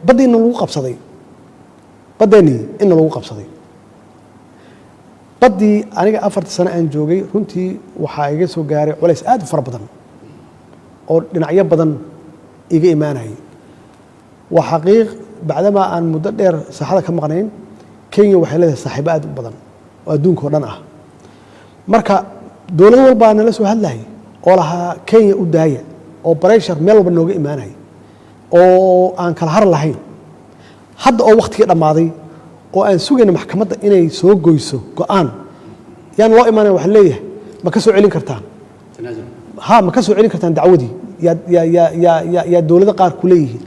baddiina lagu qabsaday, baddeenii inna lagu qabsaday. Baddii aniga 4-tii sano aan joogay runtii waxaa iga soo gaaray culays aad u fara badan oo dhinacyo badan iga imaanayay. Waa xaqiiq, bacdamaa aan muddo dheer saaxada ka maqnayn, Kenya waxay leedahay saaxiibo aad u badan oo adduunka oo dhan ah. Marka dowlad walbaa nala soo hadlayay oo lahaa Kenya u daaya, oo pressure meel walba nooga imaanaya oo aan kala har lahayn. Hadda oo waktigii dhammaaday oo aan sugayna maxkamadda inay soo goyso go-aan, yaan loo imaanaya, waxa leeyahay ma ka soo celin kartaan, ha ma ka soo celin kartaan dacwadii? Yaa dowladda qaar ku leeyihiin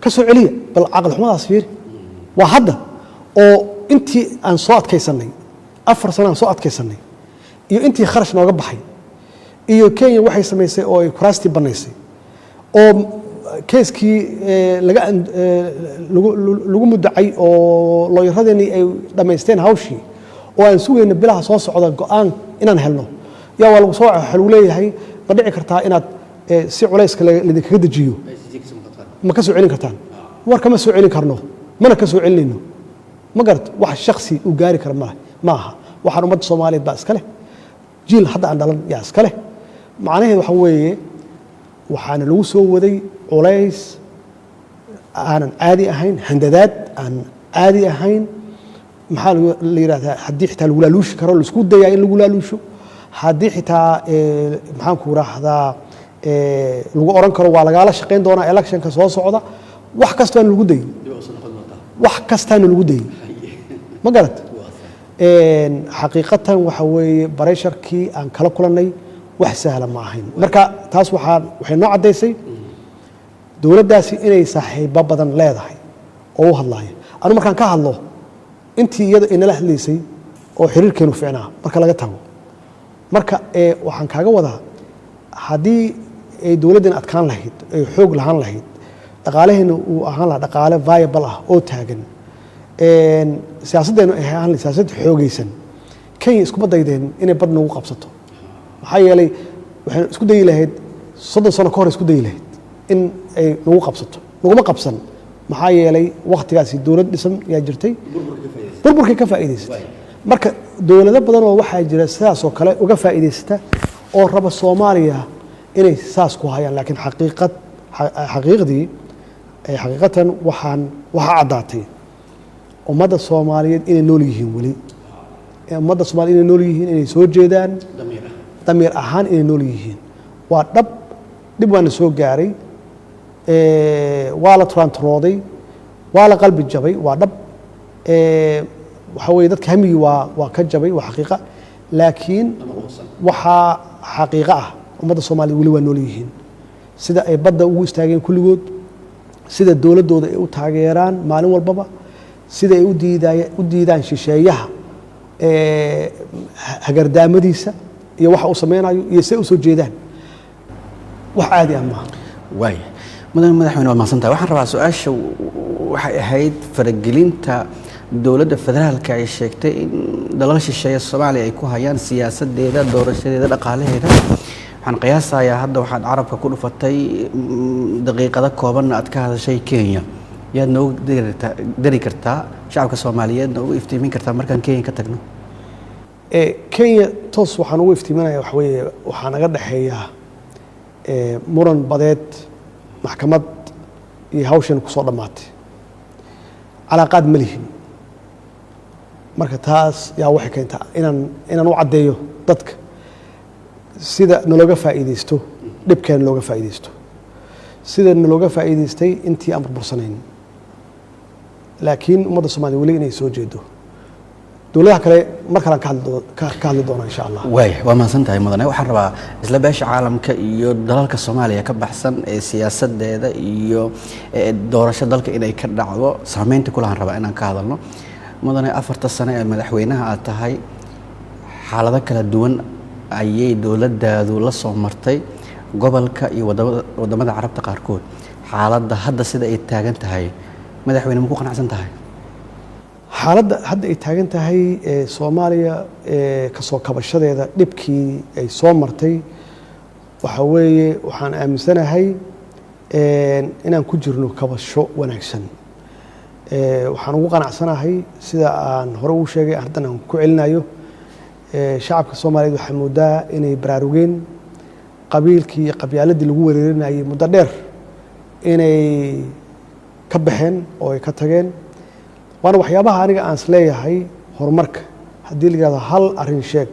ka soo celiya. Bal caqli xumadaas fiiri. Waa hadda oo intii aan soo adkaysanay, 4 sano aan soo adkaysanay, iyo intii kharash nooga baxay, iyo Kenya waxay samaysay oo ay kuraastii bannaysay, oo keeskii laga lagu mudacay oo looyaradeenii ay dhammaysteen hawshii, oo aan sugayna bilaha soo socda go-aan inaan helno, yaa waa lagu soo waxa lagu leeyahay ma dhici kartaa inaad si culayska laydinkaga dejiyo ma ka soo celin kartaan? War kama soo celin karno, mana ka soo celinayno. Ma garat? Wax shaksi uu gaari kara male ma aha. Waxaan ummadda Soomaaliyeed baa iska leh, jiil hadda aan dhalan yaa iska leh. Macnaheedu waxa weeye waxaana lagu soo waday culays aanan caadi ahayn, handadaad aan caadi ahayn. Maxaa la yidhahdaa, haddii xitaa lagu laaluushi karo, laisku dayaa in lagu laaluusho, haddii xitaa maxaan ku raahdaa, lagu oran karo waa lagaala shaqayn doonaa electionka soo socda, wax kastoaan lagu dayin, wax kastaana lagu dayin. Ma garat? Xaqiiqatan waxa weeye pressure-kii aan kala kulannay wax sahla ma ahayn. Marka taas waxay noo caddaysay dowladdaasi inay saaxiibo badan leedahay oo u hadlaaya. Anu markaan ka hadlo intii iyada inala hadlaysay oo xiriirkeenu ficnaa marka laga tago, marka waxaan kaaga wadaa haddii ay dowladdan adkaan lahayd, ay xoog lahaan lahayd, dhaqaalaheena uu ahaan lahaa dhaqaale viable ah oo taagan, siyaasaddeenu ay ahaan lahayd siyaasad xoogaysan, Kenya iskuma daydeen inay bad nagu qabsato. Maxaa yeelay waxay isku dayi lahayd 30 sano ka hor, isku dayi lahayd in ay nagu qabsato, naguma qabsan. Maxaa yeelay, wakhtigaasi dowlad dhisan yaa jirtay, burburkay ka faa'iidaysatay. Marka dowlado badan oo waxaa jira sidaas oo kale uga faa'iidaysta oo raba Soomaaliya inay saas ku hayaan, laakiin xaqiiqad xaqiiqdii xaqiiqatan waxaa caddaatay ummadda Soomaaliyeed inay nool yihiin weli, ummadda Soomaliya inay nool yihiin, inay soo jeedaan, damiir ahaan inay nool yihiin. Waa dhab, dhib waana soo gaaray, waa la turaanturooday, waa la qalbi jabay, waa dhab. Waxaa weeye dadka hamigii waa ka jabay, waa xaqiiqa. Laakiin waxaa xaqiiqo ah ummadda Soomaaliyed weli waa nool yihiin. Sida ay badda ugu istaageen kulligood, sida dowladdooda ay u taageeraan maalin walbaba, sida ay u diidaan shisheeyaha hagardaamadiisa iyo waxa uu sameynayo iyo siday u soo jeedaan, wax caadi ah maaha. Waaya, mudane madaxweyne, waad mahadsantahay. Waxaan rabaa su-aasha waxay ahayd faragelinta dowladda federaalka ay sheegtay in dalal shisheeye Soomaaliya ay ku hayaan siyaasadeeda, doorashadeeda, dhaqaalaheeda. Waxaan qiyaasayaa hadda waxaad carabka ku dhufatay, daqiiqado koobanna aad ka hadashay Kenya. Yaad noogu dari kartaa, shacabka Soomaaliyeedna ugu iftiimin kartaa markaan Kenya ka tagno? Kenya toos waxaan ugu iftiiminaya waxa weeye waxaa naga dhexeeya muran badeed, maxkamad iyo hawshan kusoo dhammaatay, calaaqaad ma lihin. Marka taas yaa waxay keentaa inaan u caddeeyo dadka sida nalooga faa'iidaysto, dhibkeena looga faa'iidaysto, sida nalooga faa'iidaystay intii aan burbursanayn. Laakiin ummadda Soomaliya weli inay soo jeedo. Dowladaha kale mar kalean ka hadli doona, insha Allah. Waaya, waa mahadsan tahay, mudane. Waxaan rabaa isla beesha caalamka iyo dalalka Soomaaliya ka baxsan ee siyaasadeeda iyo doorasho dalka inay ka dhacdo saameynta kulahan rabaa inaan ka hadalno. Mudane, 4ta sano ee madaxweynaha aad tahay, xaalado kala duwan ayay dowladdaadu la soo martay gobolka iyo wadamada Carabta qaarkood. Xaaladda hadda sida ay taagan tahay, madaxweyne, ma ku qanacsan tahay? Xaaladda hadda ay taagan tahay ee Soomaaliya kasoo kabashadeeda dhibkii ay soo martay, waxa weeye waxaan aaminsanahay inaan ku jirno kabasho wanaagsan. Waxaan ugu qanacsanahay, sida aan hore ugu sheegay, haddana aan ku celinayo, shacabka Soomaaliyeed waxaa moodaa inay baraarugeen, qabiilkii iyo qabyaaladii lagu wereerinayay muddo dheer inay ka baxeen oo ay ka tageen. Waana waxyaabaha aniga aan isleeyahay horumarka. Haddii la yihahdo hal arrin sheeg,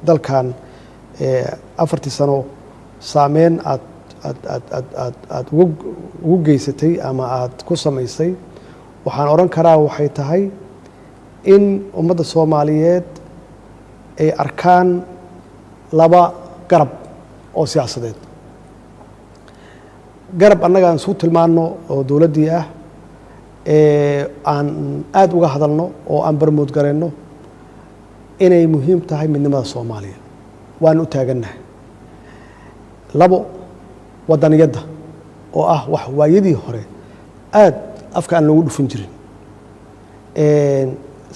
dalkan 4tii sano saameyn aad ugu geysatay ama aad ku samaysay, waxaan odhan karaa waxay tahay in ummadda Soomaaliyeed ay arkaan laba garab oo siyaasadeed: garab annaga aan isu tilmaanno oo dowladdii ah, aan aada uga hadalno oo aan barmood garayno inay muhiim tahay midnimada Soomaaliya, waana u taagannahay; labo, wadaniyadda oo ah wax waayadii hore aad afka aan loogu dhufin jirin;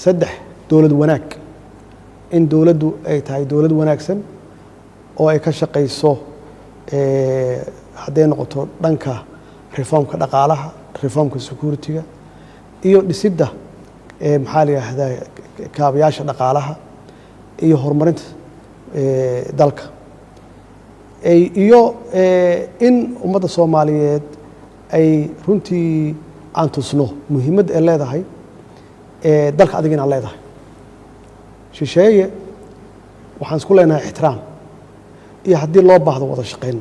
saddex, dowlad wanaag, in dowladdu ay tahay dowlad wanaagsan oo ay ka shaqayso, hadday noqoto dhanka reformka dhaqaalaha, reformka security-ga iyo dhisidda, maxaa la yidhaahdaa, kaabayaasha dhaqaalaha iyo horumarinta dalka, iyo in ummadda Soomaaliyeed ay runtii aan tusno muhiimadda ay leedahay dalka adiga inaad leedahay. Shisheeye waxaan isku leenahay ixtiraam iyo haddii loo baahdo wada shaqayn,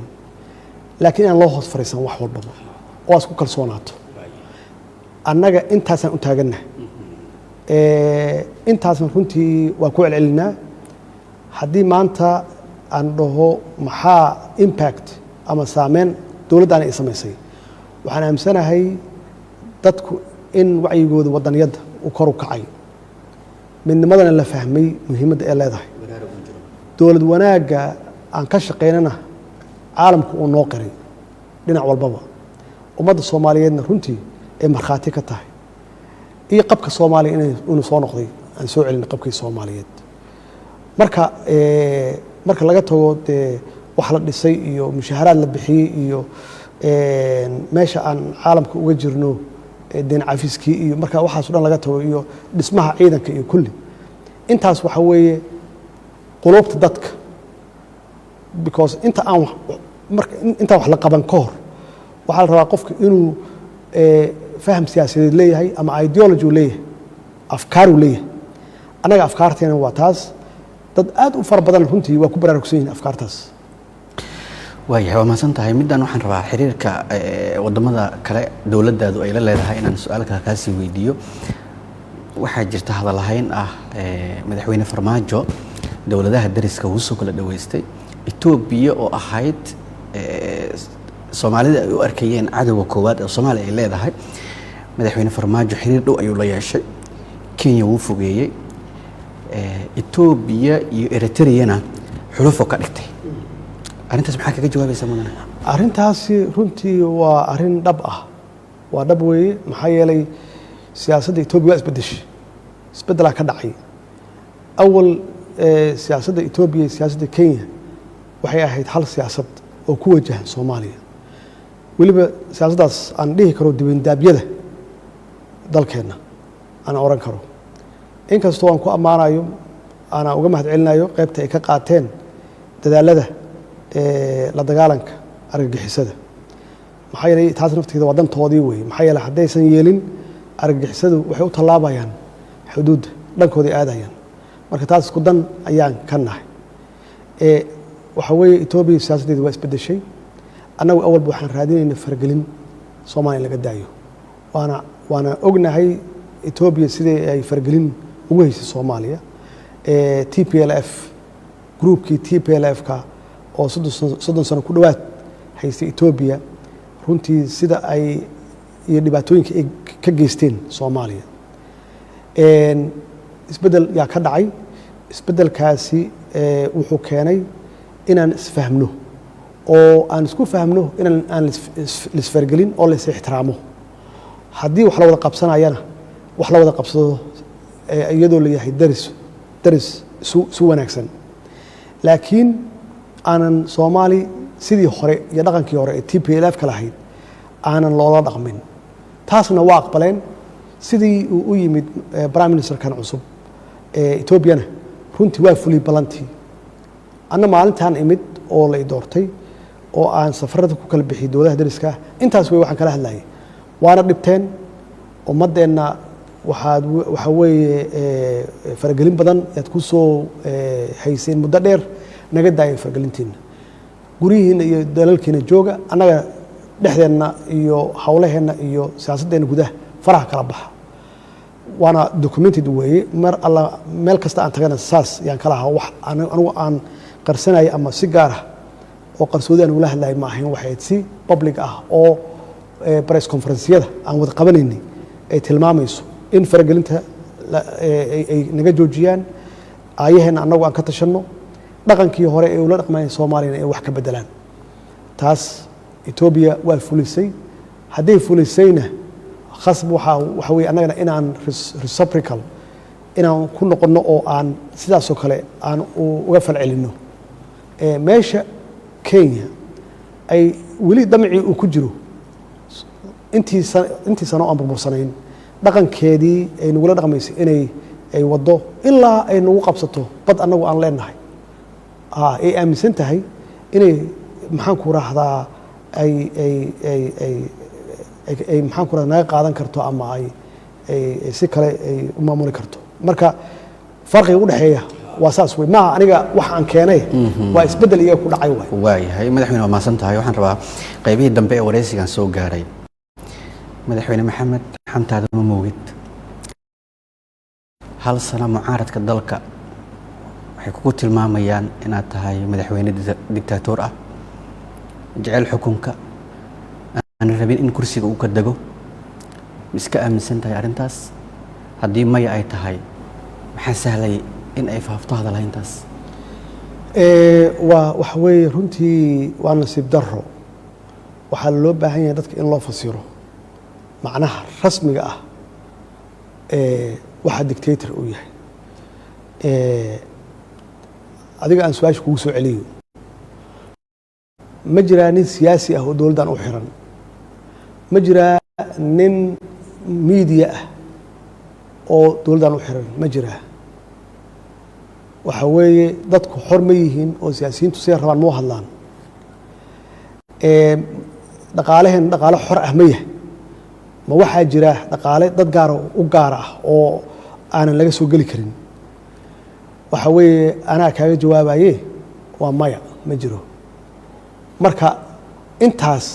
laakiin inaan loo hoos fariisan wax walbaba oo aad isku kalsoonaato. Annaga intaasaan u taagannahay, intaasna runtii waan ku celcelinaa. Haddii maanta aan dhaho maxaa impact ama saameyn dowladdaani ay samaysay, waxaan aaminsanahay dadku in wacyigooda wadaniyadda uu kor u kacay, midnimadana la fahmay muhiimadda ay leedahay, dowlad wanaagga aan ka shaqaynana caalamku uu noo qiray dhinac walbaba, ummadda Soomaaliyeedna runtii ay markhaati ka tahay, iyo qabka Soomaaliya inuu soo noqday, aan soo celin qabkii Soomaaliyeed. Marka laga tago dee wax la dhisay iyo mushaaharaad la bixiyey iyo meesha aan caalamka uga jirno Deen cafiskii iyo marka waxaas o dhan laga tago iyo dhismaha ciidanka iyo kulli intaas, waxa weeye quluubta dadka, because inta aan marka intaan wax la qaban ka hor, waxaa la rabaa qofka inuu faham siyaasadeed leeyahay ama ideology uu leeyahay, afkaar uu leeyahay. Annaga afkaarteena waa taas. Dad aad u fara badan runtii waa ku baraarugsan yihin afkaartaas. Waayahay, waa mahadsan tahay. Middan waxaan rabaa xiriirka wadamada kale dowladdaadu ay la leedahay inaan su-aalka kaasii weydiiyo. Waxaa jirta hadalhayn ah Madaxweyne Farmaajo dowladaha dariska wuu soo kala dhaweystay. Etoobiya oo ahayd Soomaalida ay u arkayeen cadowga koowaad ee Soomaaliya ay leedahay, Madaxweyne Farmaajo xiriir dhow ayuu la yeeshay. Kenya wuu fogeeyey, Etoobiya iyo Eritreyana xulufo ka dhigtay. Arrintaas maxaa kaga jawaabaysaa, mudane? Arrintaasi runtii waa arrin dhab ah, waa dhab weeye. Maxaa yeelay, siyaasadda Etoobiya waa isbeddeshay, isbeddelaa ka dhacay. Awal siyaasadda Etoobiya iyo siyaasadda Kenya waxay ahayd hal siyaasad oo ku wajahan Soomaaliya. Weliba siyaasaddaas aan dhihi karo dibindaabyada dalkeenna aan oran karo, inkastoo aan ku ammaanayo, aanan uga mahad celinayo qaybta ay ka qaateen dadaalada la dagaalanka argagixisada. Maxaa yeelay, taas nafteeda waa dantoodii weeye. Maxaa yeelay, haddaysan yeelin, argagixisadu waxay u tallaabayaan xuduudda, dhankooday aadayaan. Marka taas isku dan ayaan ka nahay. Waxa weeye, Etoobiya siyaasaddeeda waa isbeddeshay. Annagu awalba waxaan raadinayna faragelin Soomaaliya in laga daayo, waana ognahay Etoobiya sidii ay faragelin ugu haysay Soomaaliya. TPLF, groupkii TPLF-ka oo 30 sano ku dhowaad haystay Etoobiya, runtii sida ay iyo dhibaatooyinka ay ka geysteen Soomaaliya. Isbeddel yaa ka dhacay. Isbeddelkaasi wuxuu keenay inaan isfahmno oo aan isku fahmno inaan aan lisfargelin oo lais ixtiraamo. Haddii wax la wada qabsanayana, wax la wada qabsado iyadoo la yahay daris isu wanaagsan, laakiin aanan Soomaali sidii hore iyo dhaqankii hore ee TPLF ka lahayd aanan loola dhaqmin. Taasna waa aqbaleen. Sidii uu u yimid prime ministerkan cusub ee Etoobiyana, runtii waa fuliyey ballantii. Anna maalintaan imid oo la i doortay oo aan safarada ku kala bixiyey dowladaha dariska ah, intaas wey waxaan kala hadlayay. Waana dhibteen ummaddeenna. Waxaad waxaa weeye faragelin badan yaad ku soo hayseen muddo dheer. Naga daayeen faragelintiina, guryihiina iyo dalalkiina jooga. Annaga dhexdeenna iyo howlaheenna iyo siyaasaddeenna gudaha faraha kala baxa. Waana documented weeye. Mar alla meel kasta aan tagana saas yaan kala ahaa. Wax anigu aan qarsanaya ama si gaar ah oo qarsoodi aan ula hadlayay ma ahayn. Waxay si public ah oo press conferenceyada aan wada qabanaynay ay tilmaamayso in faragelinta ay naga joojiyaan, aayaheenna annagu aan ka tashanno, dhaqankii hore ee ula dhaqmayeen Soomaaliyana ay wax ka bedelaan. Taas Etoobiya waa fulisay. Hadday fulisayna, khasab waxa weye annagana inaan reciprocal inaan ku noqonno oo aan sidaasoo kale aan uga falcelinno. Meesha Kenya ay weli damcii uu ku jiro intii sano aan burbursanayn, dhaqankeedii ay nagula dhaqmaysay inay ay waddo ilaa ay nagu qabsato bad annagu aan leenahay, ay aaminsan tahay inay, maxaan ku rahdaa, ay maxaan ku rahdaa, naga qaadan karto ama ay si kale ay u maamuli karto. Marka farqiga u dhexeeya waa saas wey. Maaha aniga wax aan keenay, waa isbeddel iyaga ku dhacay waay. Waayahay, madaxweyne, waa mahadsan tahay. Waxaan rabaa qaybihii dambe ee wareysigan soo gaaray. Madaxweyne Maxamed, xantaada ma moogid, hal sano mucaaradka dalka waxay kugu tilmaamayaan inaad tahay madaxweyne dictator ah, jecel xukunka, aan rabin in kursiga uu ka dego. Ma iska aaminsan tahay arrintaas? Haddii maya ay tahay, maxaa sahlay in ay faafto hadalhayntaas? Waa waxa weeye, runtii waa nasiib daro. Waxaa loo baahan yahay dadka in loo fasiro macnaha rasmiga ah ee waxa dictator uu yahay. Adiga aan su-aasha kugu soo celiyo: ma jiraa nin siyaasi ah oo dowladdan u xiran? Ma jiraa nin media ah oo dowladdan u xiran ma jiraa? Waxa weeye, dadku xor ma yihiin oo siyaasiyiintu siday rabaan ma u hadlaan? Dhaqaalaheen dhaqaale xor ah ma yahay? Ma waxaa jira dhaqaale dad gaara u gaara ah oo aanan laga soo geli karin? Waxa weeye, anaa kaaga jawaabaye, waa maya, ma jiro. Marka intaas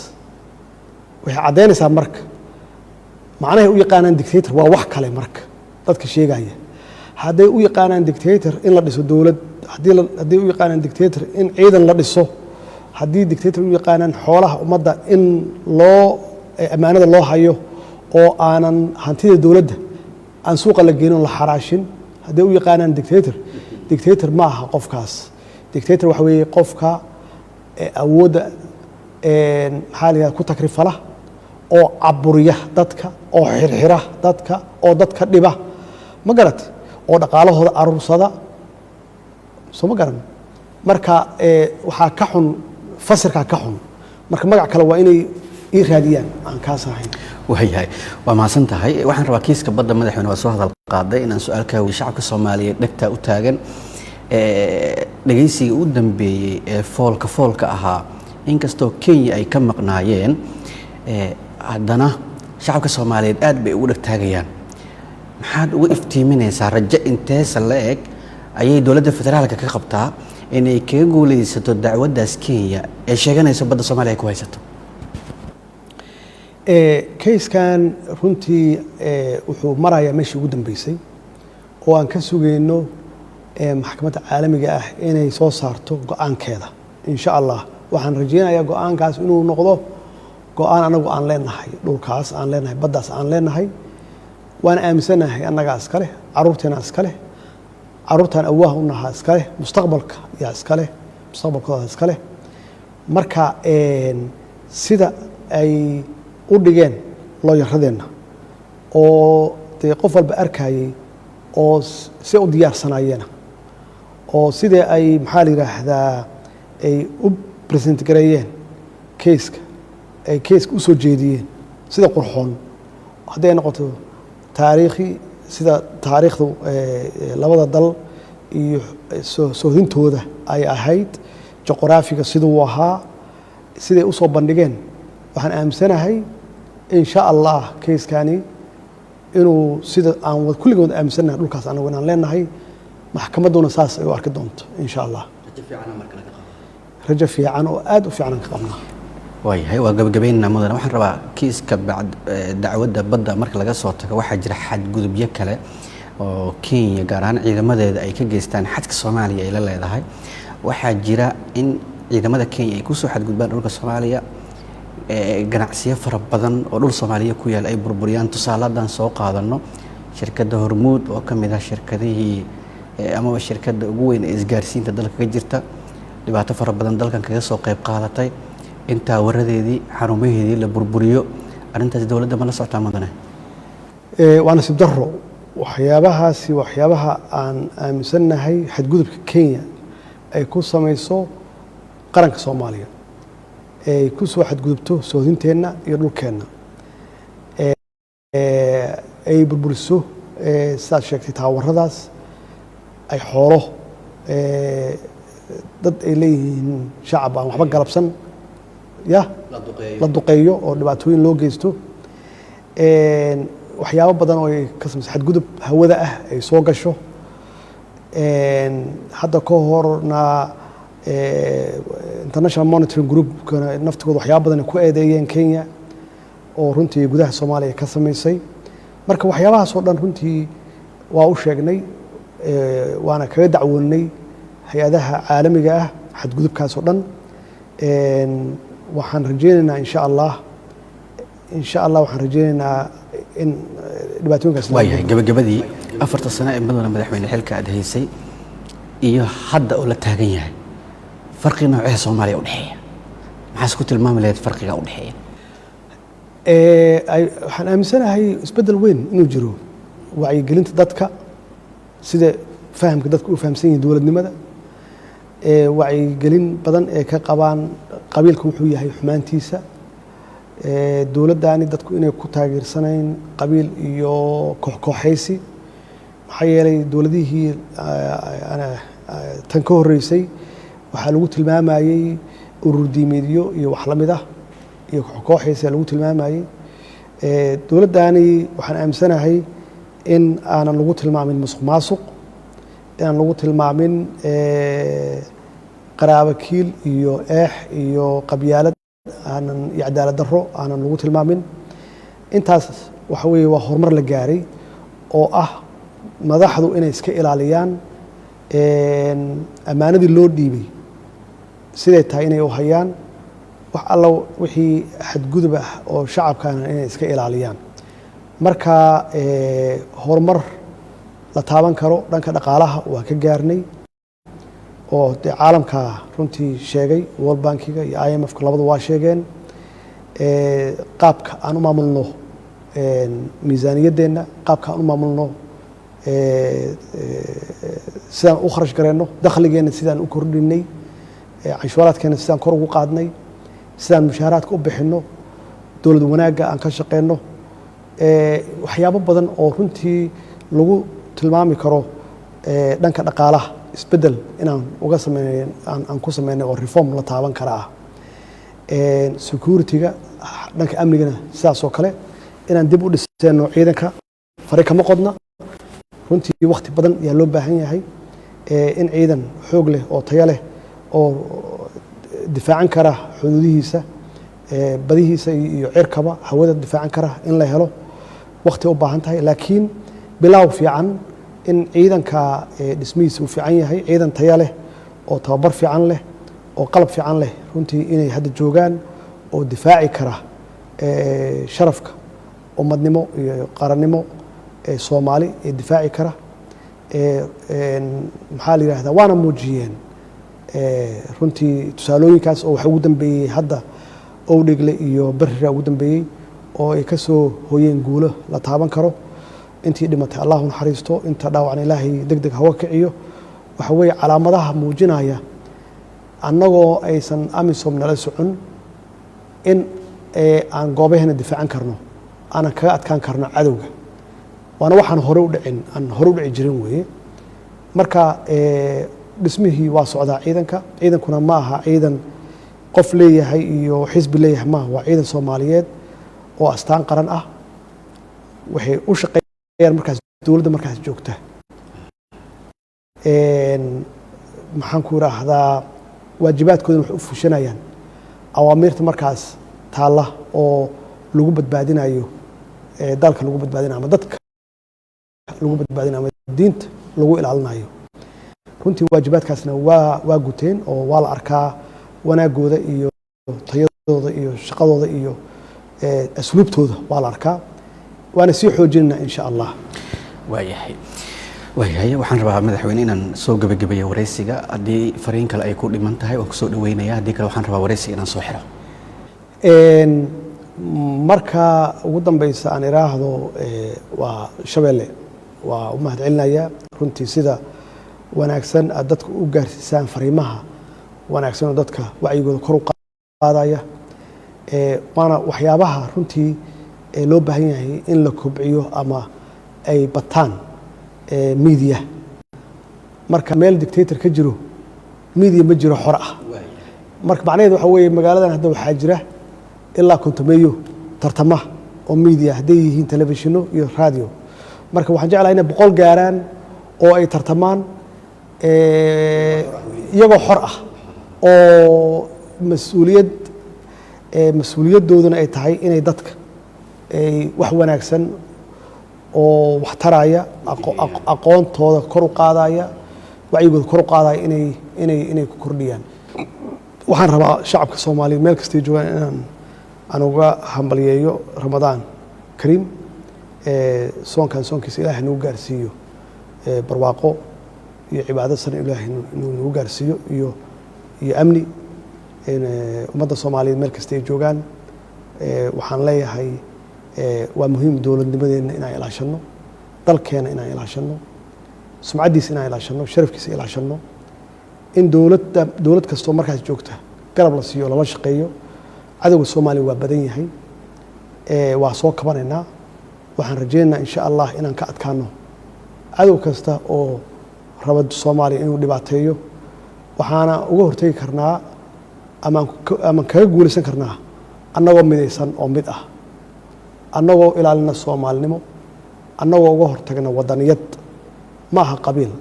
waxay caddaynaysaa, marka macnahay u yaqaanaan dictator waa wax kale. Marka dadka sheegaya, hadday u yaqaanaan dictator in la dhiso dowlad, hadday u yaqaanaan dictator in ciidan la dhiso, haddii dictator u yaqaanaan xoolaha ummadda in loo ammaanada loo hayo oo aanan hantida dowladda aan suuqa la geenin oo la xaraashin, hadday u yaqaanaan dictator, dictator ma aha qofkaas. Dictator waxa weeye qofka awoodda, maxaa la yidhahda, ku takrifala oo caburiya dadka oo xirxira dadka oo dadka dhiba, ma garat, oo dhaqaalahooda aruursada, soo ma garan? Marka waxaa ka xun fasirkaa ka xun. Marka magac kale waa inay ii raadiyaan aan kaas ahayn. Waayahay, waa mahadsan tahay. Waxaan rabaa kiiska badda, madaxweyne, waa soo hadal qaaday, inaan su-aalkaa weydiiyo. Shacabka Soomaaliyeed dhegtaa u taagan dhegeysiga u dambeeyey ee foolka foolka ahaa, inkastoo Kenya ay ka maqnaayeen, haddana shacabka Soomaaliyeed aad bay ugu dhegtaagayaan. Maxaad uga iftiiminaysaa? Rajo inteesa la eg ayay dowladda federaalka ka qabtaa inay kaga guuleysato dacwaddaas Kenya ee sheeganayso badda Soomaaliya ay ku haysato? Kayskan runtii wuxuu marayaa meeshii ugu dambeysay oo aan ka sugayno maxkamadda caalamiga ah inay soo saarto go-aankeeda, insha Allah. Waxaan rajeynayaa go-aankaas inuu noqdo go-aan anagu aan leenahay, dhulkaas aan leenahay, baddaas aan leenahay. Waan aaminsanahay annagaa iska leh, carruurteena iska leh, carruurtaan awaaha u nahaa iska leh, mustaqbalka yaa iska leh, mustaqbalkooda iska leh. Marka sida ay u dhigeen looyaradeenna oo dee qof walba arkayey oo si u diyaarsanayeena oo sidee ay, maxaa la yidhaahdaa, ay u present gareeyeen caseka, ay caseka u soo jeediyeen sida qurxoon, hadday noqoto taariikhi, sida taariikhdu labada dal iyo soohdintooda ay ahayd, juqraafiga siduu ahaa, siday usoo bandhigeen, waxaan aaminsanahay insha Allah kayskani inuu sida aan kulligood aaminsannahay, dhulkaas anagu inaan leenahay, maxkamadduna saas ay u arki doonto, insha Allah. Rajo fiican oo aad u fiican aan ka qabnaa. Waayahay, waa gabagabeynana, mudane. Waxaan rabaa kiiska bacd dacwadda badda marka laga soo tago, waxaa jira xadgudubyo kale oo Kenya, gaar ahaan ciidamadeeda, ay ka geystaan xadka Soomaaliya ay la leedahay. Waxaa jira in ciidamada Kenya ay kusoo xadgudbaan dhulka Soomaaliya, ganacsiyo fara badan oo dhul Soomaaliya ku yaal ay burburiyaan. Tusaale haddaan soo qaadano shirkadda Hormuud oo ka mid ah shirkadihii amaba shirkadda ugu weyn ee isgaarsiinta dalka ka jirta, dhibaato fara badan dalkan kaga soo qayb qaadatay, intaa waradeedii xarumaheedii la burburiyo. Arrintaas dowladda ma la socotaa, mudane? Waa nasiib daro. Waxyaabahaasi, waxyaabaha aan aaminsannahay xadgudubka Kenya ay ku samayso qaranka Soomaaliya, ay ku soo xadgudubto soodinteenna iyo dhulkeenna, ay burburiso, sidaad sheegtay, taawaradaas, ay xoolo dad ay leeyihiin, shacab aan waxba galabsan ya la duqeeyo oo dhibaatooyin loo geysto, waxyaabo badan oo ay ka samayso, xadgudub hawada ah ay soo gasho. Hadda ka horna International Monitoring Groupkana naftigooda waxyaabo badan ay ku eedeeyeen Kenya oo runtii gudaha Soomaaliya ka samaysay. Marka waxyaabahaas oo dhan runtii waa u sheegnay, waana kaga dacwoonnay hay-adaha caalamiga ah xadgudubkaas oo dhan. Waxaan rajeynaynaa, insha Allah, insha Allah, waxaan rajeynaynaa in dhibaatooyinkaas Waayahay, gabagabadii, 4ta sano ee, mudane madaxweyne, xilka aad haysay iyo hadda oo la taagan yahay, farqi noocee Soomaaliya u dhexeeya? Maxaas ku tilmaami lahayd farqiga u dhexeeya? Waxaan aaminsanahay isbeddel weyn inuu jiro wacyigelinta dadka, sida fahamka dadka u fahamsan yihiin dowladnimada, wacyigelin badan ee ka qabaan qabiilka wuxuu yahay, xumaantiisa. Dowladdaani dadku inay ku taageersanayn qabiil iyo kooxkooxaysi, maxaa yeelay dowladihii tan ka horreysay waxaa lagu tilmaamayey urur diimeedyo iyo wax la mid ah iyo kooxkooxaysi lagu tilmaamayey. Dowladdaani waxaan aaminsanahay in aanan lagu tilmaamin musuq maasuq, inaan lagu tilmaamin qaraabo kiil iyo eex iyo qabyaalad aanan iyo cadaalad darro aanan lagu tilmaamin. Intaas waxa weeye waa horumar la gaaray oo ah madaxdu inay iska ilaaliyaan ammaanadii loo dhiibay siday tahay inay u hayaan, wax alla wixii xadgudub ah oo shacabkana inay iska ilaaliyaan. Marka horumar la taaban karo dhanka dhaqaalaha waa ka gaarnay, oo dee caalamka runtii sheegay, World Bankiga iyo IMF-ka labadu waa sheegeen. Qaabka aan u maamulno miisaaniyaddeenna, qaabka aan u maamulno, sidaan u kharash gareenno dakhligeenna, sidaan u kordhinay canshuuraadkeena, sidaan kor ugu qaadnay, sidaan mushaaraadka u bixinno, dowlad wanaagga aan ka shaqeyno, waxyaabo badan oo runtii lagu tilmaami karo dhanka dhaqaalaha isbeddel inaan uga sameyn aan ku sameynay oo reform la taaban kara ah. Security-ga, dhanka amnigana sidaas oo kale, inaan dib u dhiseyno ciidanka fari kama qodna. Runtii wakti badan ayaa loo baahan yahay in ciidan xoog leh oo tayo leh oo difaacan kara xuduudihiisa, badihiisa iyo cirkaba, hawada difaacan kara in la helo wakti u baahan tahay. Laakiin bilaaw fiican in ciidanka dhismihiisa uu fiican yahay, ciidan tayo leh oo tababar fiican leh oo qalab fiican leh runtii inay hadda joogaan oo difaaci kara sharafka ummadnimo iyo qarannimo ee Soomaali ee difaaci kara. Maxaa la yidhahdaa, waana muujiyeen runtii tusaalooyinkaas oo waxa ugu dambeeyey hadda Owdhegle iyo Berrira ugu dambeeyey oo ay ka soo hoyeen guulo la taaban karo. Intii dhimatay Allahu naxariisto, inta dhaawacan Ilaahay deg deg hawa kiciyo. Waxa weeye calaamadaha muujinaya annagoo aysan AMISOM nala socon in aan goobaheena difaacan karno, aanan kaga adkaan karno cadowga, waana waxaan hore u dhicin, aan hore u dhici jirin weeye. Marka dhismihii waa socdaa ciidanka. Ciidankuna ma aha ciidan qof leeyahay iyo xisbi leeyahay maaha, waa ciidan Soomaaliyeed oo astaan qaran ah. Waxay u shaqeeyaan markaas dowladda markaas joogta. Maxaan ku idhaahdaa, waajibaadkoodana waxay u fushanayaan awaamiirta markaas taalla oo lagu badbaadinayo dalka, lagu badbaadinayo ama dadka lagu badbaadinayo ama diinta lagu ilaalinayo. Runtii waajibaadkaasna waa guteen oo waa la arkaa wanaagooda iyo tayadooda iyo shaqadooda iyo asluubtooda waa la arkaa, waana sii xoojinayna insha Allah. Waayahay, waxaan rabaa madaxweyne inaan soo gebagabeeyo wareysiga. Haddii fariin kale ay ku dhiman tahay waan kusoo dhaweynaya, haddii kale waxaan rabaa wareysiga inaan soo xiro. Marka ugu dambeysa aan iraahdo, waa Shabeelle, waa u mahad celinaya runtii sida wanaagsan aad dadka u gaarsiisaan fariimaha wanaagsan oo dadka wacyigooda kor u qaadaya. Waana waxyaabaha runtii loo baahan yahay in la kobciyo ama ay bataan media. Marka meel dictator ka jiro media ma jiro xor ah. Marka macnaheedu waxa weeye magaaladan hadda waxaa jira ilaa 50-meeyo tartama oo media hadday yihiin telefishino iyo radio. Marka waxaan jeclahay inay 100 gaaraan oo ay tartamaan iyagoo xor ah oo mas-uuliyad mas-uuliyadooduna ay tahay inay dadka ay wax wanaagsan oo wax taraya, aqoontooda kor u qaadaya, wacyigooda kor u qaadaya inay ku kordhiyaan. Waxaan rabaa shacabka Soomaaliyeed meel kastay joogaan inaan aan uga hambalyeeyo Ramadaan Kariim. Soonkan soonkiisa Ilaahay nagu gaarsiiyo barwaaqo iyo cibaado san, Ilaahay inuu nagu gaarsiiyo iyo amni. Ummadda Soomaaliyeed meel kasta ay joogaan waxaan leeyahay waa muhiim dowladnimadeenna inaan ilaashano, dalkeena inaan ilaashano, sumcaddiisa inaan ilaashano, sharafkiisa ilaashano, in dowladda, dowlad kastoo markaas joogta garab la siiyo, lala shaqeeyo. Cadowga Soomaaliya waa badan yahay. Waa soo kabanaynaa. Waxaan rajaynaynaa, insha Allah, inaan ka adkaano cadow kasta oo raba Soomaaliya inuu dhibaateeyo. Waxaana uga hortegi karnaa amaan kaga guulaysan karnaa annagoo midaysan oo mid ah, annagoo ilaalina Soomaalinimo, annagoo uga hortagna wadaniyad, ma aha qabiil.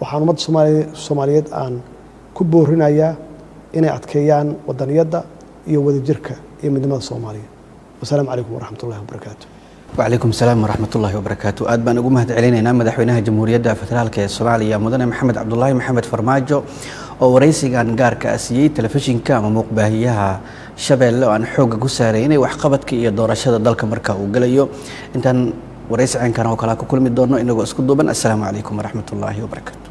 Waxaan ummadda Soomaaliyeed aan ku boorinayaa inay adkeeyaan wadaniyadda iyo wadajirka iyo midnimada Soomaaliya. Wasalaamu calaykum waraxmat ullahi wabarakaatu. Wacalaykum asalaam waraxmat ullahi wabarakaatu. Aad baan ugu mahad celinaynaa madaxweynaha Jamhuuriyadda Federaalka ee Soomaaliya, Mudane Maxamed Cabdulaahi Maxamed Farmaajo, oo waraysigan gaarka ah siiyey telefishinka ama muuqbaahiyaha Shabeelle, oo aan xoogga ku saaray inay waxqabadka iyo doorashada dalka marka uu gelayo. Intaan waraysi caynkan oo kalea ku kulmi doono, inagoo isku duuban, assalaamu calaykum waraxmat ullaahi wabarakaatu.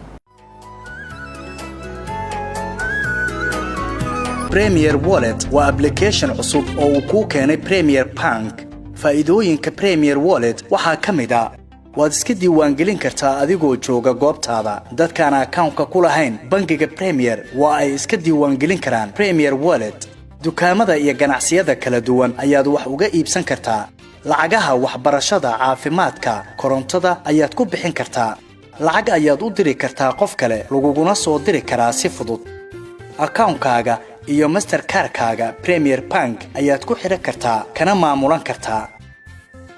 Premier Wallet waa application cusub oo uu kuu keenay Premier Bank. Faa'iidooyinka Premier Wallet waxaa ka mid a: waad iska diiwaangelin kartaa adigoo jooga goobtaada. Dadkaan akawnka ku lahayn bangiga Premier waa ay iska diiwaangelin karaan Premier Wallet. Dukaamada iyo ganacsiyada kala duwan ayaad wax uga iibsan kartaa. Lacagaha waxbarashada, caafimaadka, korontada ayaad ku bixin kartaa. Lacag ayaad u diri kartaa qof kale, laguguna soo diri karaa si fudud. Akawnkaaga iyo Masterkaarkaaga Premier Bank ayaad ku xidhan kartaa, kana maamulan kartaa.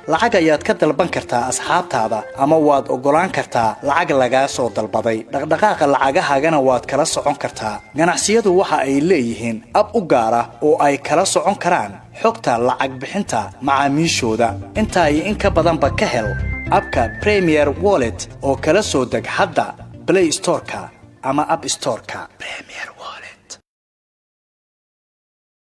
Lacag ayaad ka dalban kartaa asxaabtaada, ama waad oggolaan kartaa lacag lagaa soo dalbaday. Dhaqdhaqaaqa lacagahaagana waad kala socon kartaa. Ganacsiyadu waxa ay leeyihiin ab u gaar ah oo ay kala socon karaan xogta lacag bixinta macaamiishooda. Intaa iyo in ka badanba ka hel abka Premier Wallet oo kala soo deg hadda Play Storeka ama App Storeka. Premier.